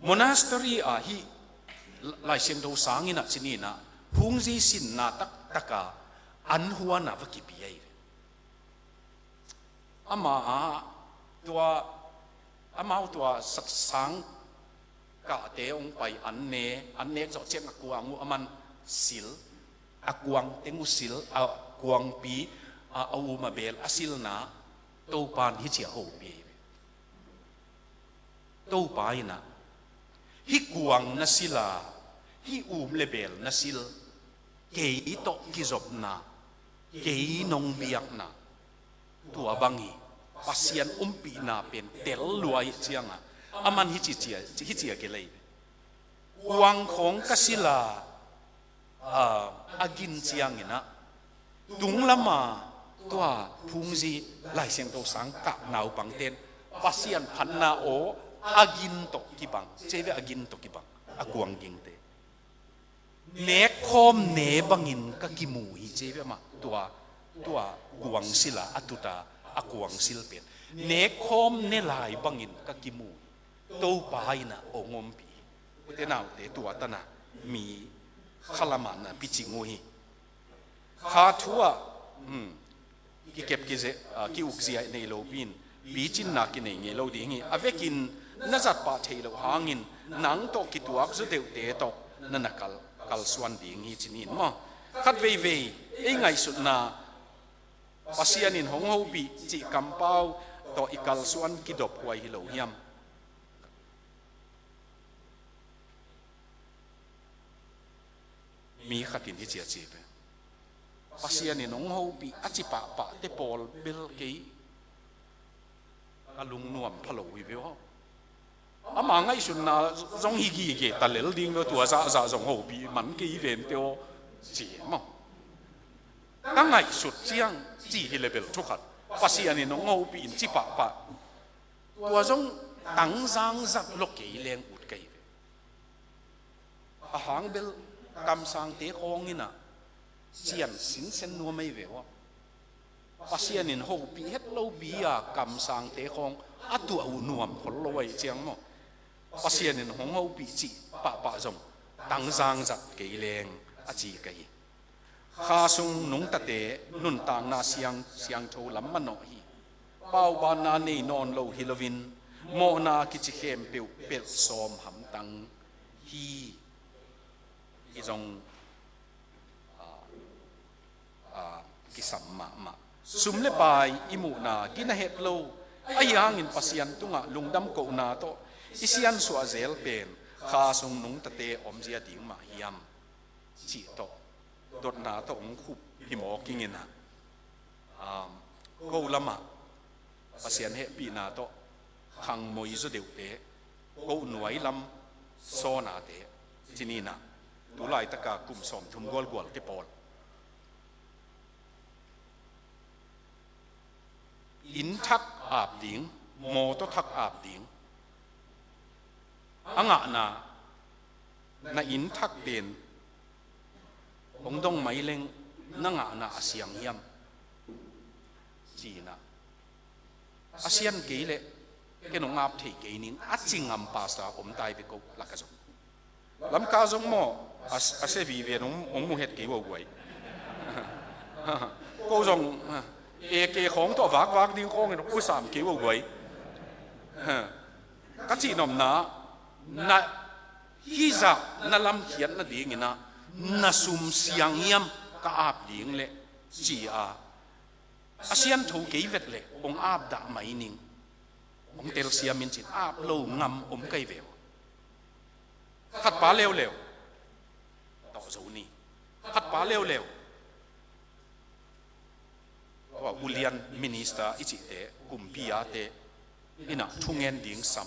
Monastery ah hih Lai Siangtho sang in ah, ci ni in ah, phungzi sinna taktak a an huan a va kipia hi ve. Amah a tua, amau tua sa-, sang kahte hong pai an ne, an nek zawh ciang a kuang uh aman sil, a kuang teng uh sil, a kuangpi, a, a um a bel a silna, Topa in hih ciah hopih hi ve. Topa in ah, hih kuang na sil a, hih um le bel na sil, kei tawh kizopna, kei nong biakna, tua bang hi. Pasian ompihna pen tel lua hi ciang a, aman hih ci ciah, hih ciah gelh hi ve. Kuang khawng ka sil a, a, a gin ciang in ah, tung lam a tua phungzi Lai Siangtho sang kah naupangte'n Pasian phatna aw a gin tawh kibang, ci ve, a gin tawh kibang, a kuang gingte. Nek khawm ne bangin ka kimu hi, ci ve mah, tua, tua kuang sil a, a tut a, a kuang sil pen. Nek khawm ne lai bangin ka kimu hi. Topa in ah hong ompih hi. U te nau te, tua tan a mi Kha lam ah na picing uh hi. Kha thu ah, hmm, kikep kize-, ah, ki-ukzia nei lopi in picinna kinei ngei lo ding hi. A vekin na zat pah theih loh hangin nang tawh kituak zaw deuhte tawh na na kal, kalsuan ding hi, ci ni in maw. Khat veivei ei ngaihsutna, Pasian in hong hopih cih kampau tawh i kalsuan kidop huai hi lo hiam? Mi khat in hih ci a ci ve. Pasian in hong hopih a ci pahpahte pawl bel kei ka lungnuam pha lo hi ve aw. Ama ngaihsutna zong hi gige ta lel ding ve aw, tua zahzah zong hopih man kei vente aw, ci hi maw. Ka ngaihsut ciang ci hi le bel thu khat, Pasian in hong hopih in ci pahpah, tua zong tangzang zat lua kei leng ut ka hi ve. A hang bel kamsangte khawng in ah cian sinsen nuam ei ve aw. Pasian in hopih het lopi a kamsangte khawng a tuah uh nuam khol lo ahih ciang maw, Pasian in hong hopih cih pahpah zong tangzang zat kei leng a ci ka hi. Kha sung nungtate nuntakna siang, siangtho lam manawh hi. Paubanna nei nawn lo hi loin mawhna kici khempeuh pelh sawm hamtang hi. Hi zong, ah, ah, kisam mahmah. Sum le pai i muhna gina het lo, ahi hangin Pasian tungah lungdam kohna tawh i siansuah zel pen Kha sung nungtate omzia ding mah hiam, cih tawh dotna tawh hong khup hi mawk ing in ah, um, ko lamah Pasian hehpihna tawh khangmoi zaw deuhte, ko nuai lam sawnate, ci ni in ah, tu laitaka kum sawmthum gualgualte pawl, inn thak ap ding, mawtaw thak ap ding, a ngahna, na inn thak pen hong dong mai leng na ngahna a siang hiam, ci in ah, a sian kei leh ken hong ap thei kei ning, a ci ngam pastor om tai ve ko lak ah zong. Lamka zong maw, a, a se vive nong, ong mu het kei uh a guai. Ko zong, a, eke khawng tawh vakvak ding khawngin ong mu sam kei uh a guai. Ka cih nopna, na hizah na lamkhiat nadingin ah, na sum siang hiam ka ap ding leh ci-a, a siantho kei vet leh ong ap dah mai ning. Ong telsiam in cin ap lo ngam om kei ve uh. Khatpa leuleu tawh zo ni. Khatpa leuleu, tua ulian minister i cihte, kumpi ate in ah thungen ding sam,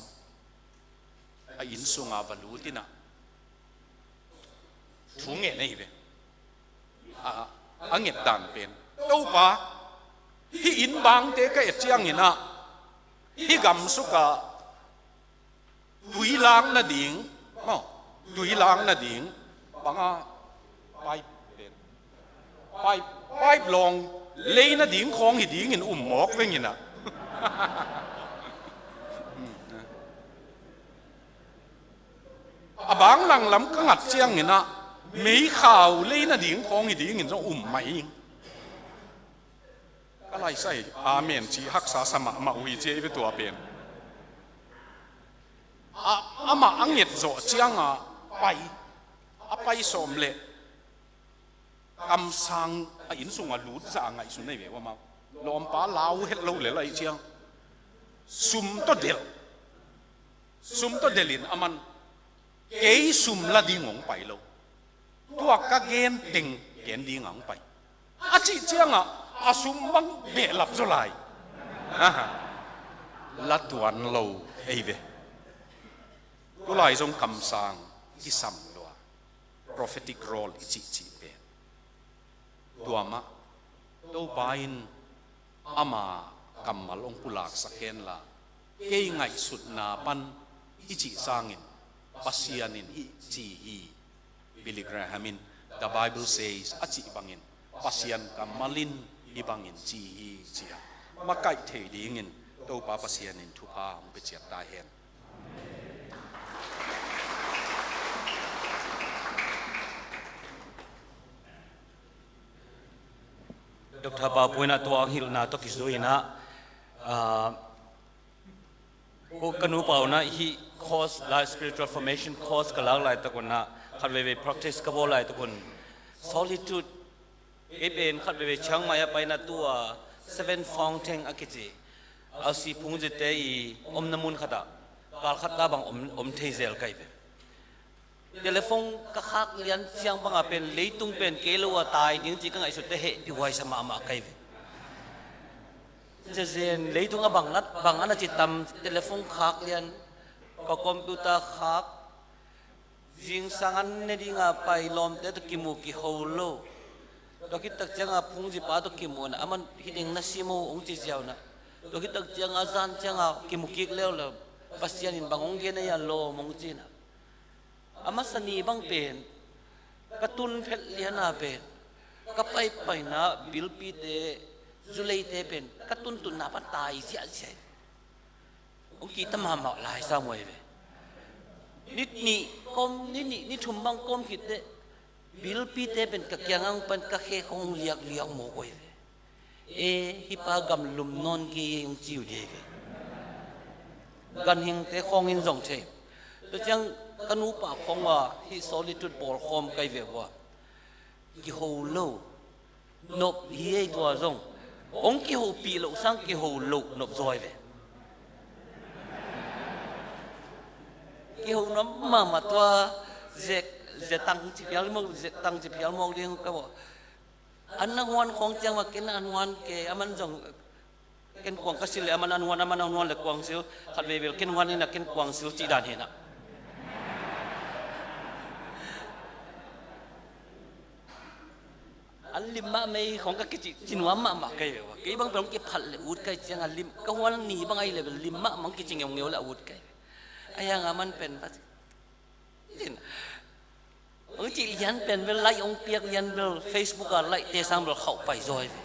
a inn sungah va lut in ah thungen ahi ve. A, a nget dan pen, Topa, hih inn bangte ka et ciangin ah, hih gamsuk ah tui lak nading, maw, tui lak nading, bang a, pipe pen, pipe, pipe lawng lei nading khawng hi dingin um mawk veng in ah. A bang langlam ka ngat ciangin ah, meikhau lei nading khawng hi dingin zong um mai ing. Ka laisai, amen ci haksa sa mahmah uh hi ci ei ve tua pen. A, amah a nget zawh ciangah pai, a pai sawm leh kamsang a inn sungah lut zah a ngaihsun ahi ve uh amau. Lawmpa lau het lo lel ahih ciang, sum tawh delh, sum tawh delhin aman, kei sum la ding hong pai lo. Tua ka gen teng gen ding a hong pai. A cih ciangah a sum bang behlap zaw lai. Aha. La tuan lo ei ve. Tulai zong kamsang kisam lua. Prophetic role i cihcih pen. Tua mah, Topa in ama kammal hong pulaksak henla, kei ngaihsutna pan i cih sangin, Pasian in hih ci hi. Billy Graham in, "The Bible says," a cih bangin, Pasian kammal in hih bangin ci hi, ci a makaih thei dingin Topa Pasian in thupha hong pia ciat ta hen. Doctor Pau Pu in ah tua hong hilhna tawh kizui in ah, ah, ko ka nupa un ah hih course, Life Spiritual Formation course ka lak laitak un ah, khat veivei practice ka bawl laitak un, solitude, kei pen khat veivei Chiang Mai ah pai in ah tua Seven Fountain a kici, a si phungzite i omna mun khatah, kal khat ta bang om, om thei zel ka hi ve. Telephone ka khak lian ciang banga pen leitung pen kei lo a tai ding ci ka ngaihsut teh heh pihuai sa mahmah ka hi ve. Zezen leitung a bang na, bang a na ci tam, telephone khak lian, ka computer khak, zingsang an ne dinga pai lawmte tawh kimu kiho lo. Tua khit tak cianga phungzipa tawh kimu na, aman hih teng na sim o hong ci ziau na. Tua khit tak cianga zan cianga kimu kik leuleu, Pasian in bang hong gen a hia lawm hong ci na. A masa ni bang pen ka tun phet liana pen, ka paipaina bilpite, zuleite pen ka tuntunna pan tai ziahziah. Hong kihta mahmah lai sa muai ve. Ni nih kawm, ni nih, ni thum bang kawm khit teh bilpite pen ka kiang ang pan ka khe hong liakliak mawk uai ve. E, hih pa gamlum nawn kei hong ci uh dei ve. Ganhingte khawng in zong thei. Tua ciang ka nupa khawng a hih solitude bawlkhawm kai ve ua, kiho lo nop hi ei tua zong. Hong kihopih loh sang kiho loh nop zaw ai ve. Kiho nop mahmah tua, zek, zetang ci phial mawk, zetang ci phial mawk ding ka bawl. An na huan khawng ciang mah ken an huan kei, aman zong ken kuang ka sil leh aman an huan, aman an huan leh kuang sil, khat veivei ken huan hi na, ken kuang sil cih dan hi na. An lim mahmah ei khawng ka kici, ci nuam mahmah ka hi ve ua. Kei bang pen hong kiphat leh ut ka hih ciang a lim, ka huan ni bang ahih leh lim mahmah hong kici ngeungeu leh a ut ka hi ve. Ahi hang aman pen va ci. Hong cih lian pen bel, like hong piak lian bel, Facebook a like te sang bel khauh pai zaw hi ve.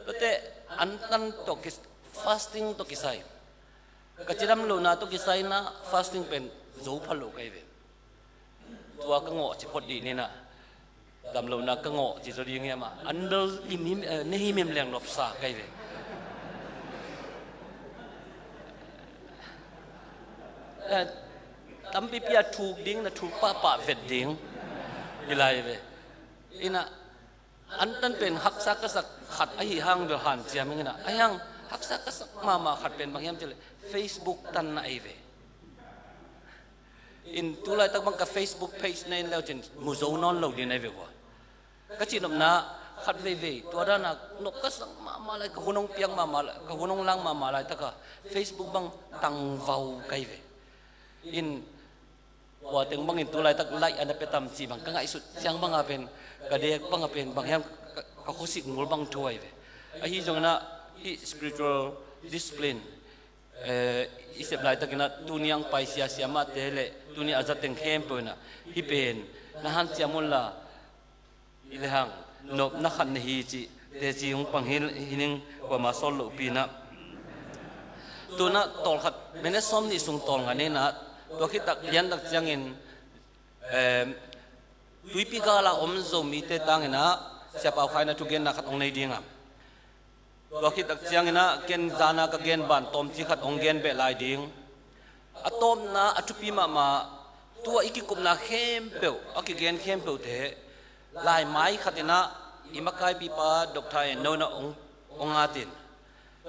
Tuate antan tawh ki, fasting tawh kisai, ka cidam lohna tawh kisai na, fasting pen zo pha lo ka hi ve. Tua ka ngawh ci phot dih ni na, damlohna ka ngawh ci zaw ding hiam a, an bel im him, eh, ne him him leng nopsa ka hi ve. Eh, tampipi a thuk ding, na thuk pahpah vet ding hi lai ve. Ina, an tan pen haksa ka sak khat ahi hang bel hanciam ing ina, ahi hang haksa ka sak mahmah khat pen bang hiam cih leh Facebook tan na ei ve. In tulaitak bang ka Facebook page na en leu cin mu zo nawn lo ding na hi ve kua. Ka cihnopna khat veivei tua dana nop ka sak mahmah lai, ka hun hong piak mahmah lai, ka hun hong lang mahmah laitaka Facebook bang tangvau ka hi ve. In tua teng bangin tulaitak like a na pia tam cih bang ka ngaihsut ciang banga pen ka dek banga pen bang hiam ka, ka khuasik ngul bang thu ahi ve. Ahi zongina hih spiritual discipline, eh, i sep laitakinah tuni ang pai siasia mahte le tuni a zateng khempeuh inah hih pen na hanciam unla, i le hang nopna khat na hi cih teci hong pang hi, hi ning kuama sawt lohpi inah. Tunah tawlkhat minute sawm nih sung tawlnga ninah tua khittak liantak ciangin, em, tuipi gala om Zomite tanginah Sia Pau Khai na thugenna khat hong nei dinga. Tua khittak cianginah ken zana ka gen ban tawmci khat hong gen beh lai ding. A tawpna a thupi mahmah tua i kikupna khempeuh, a kigen khempeuhte laimai khatinah i makaipipa Doctor En No inah hong, hong atin.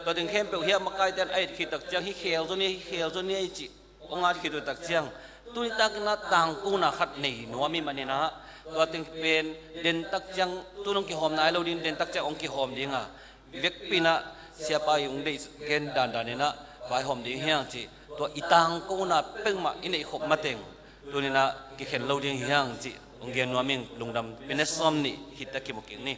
Tua teng khempeuh hiah makaite an a et khittak ciang hih khel zaw ni, hih khel zaw ni ei cih hong at khit uh tak ciang tuni takinah tangkona khat nei nuam i maninah tua teng pen dentak ciang tun hong kihawm nai lo ding, dentak ciang hong kihawm dinga vekpi inah Siapa i hong deih gen dandaninah vaihawm ding hiang cih tua i tangkona peuhmah i neihkhop mateng tuninah kikhen lo ding hiang cih hong gen nuam ing. Lungdam. Minute sawm nih khittak kimu kik ni.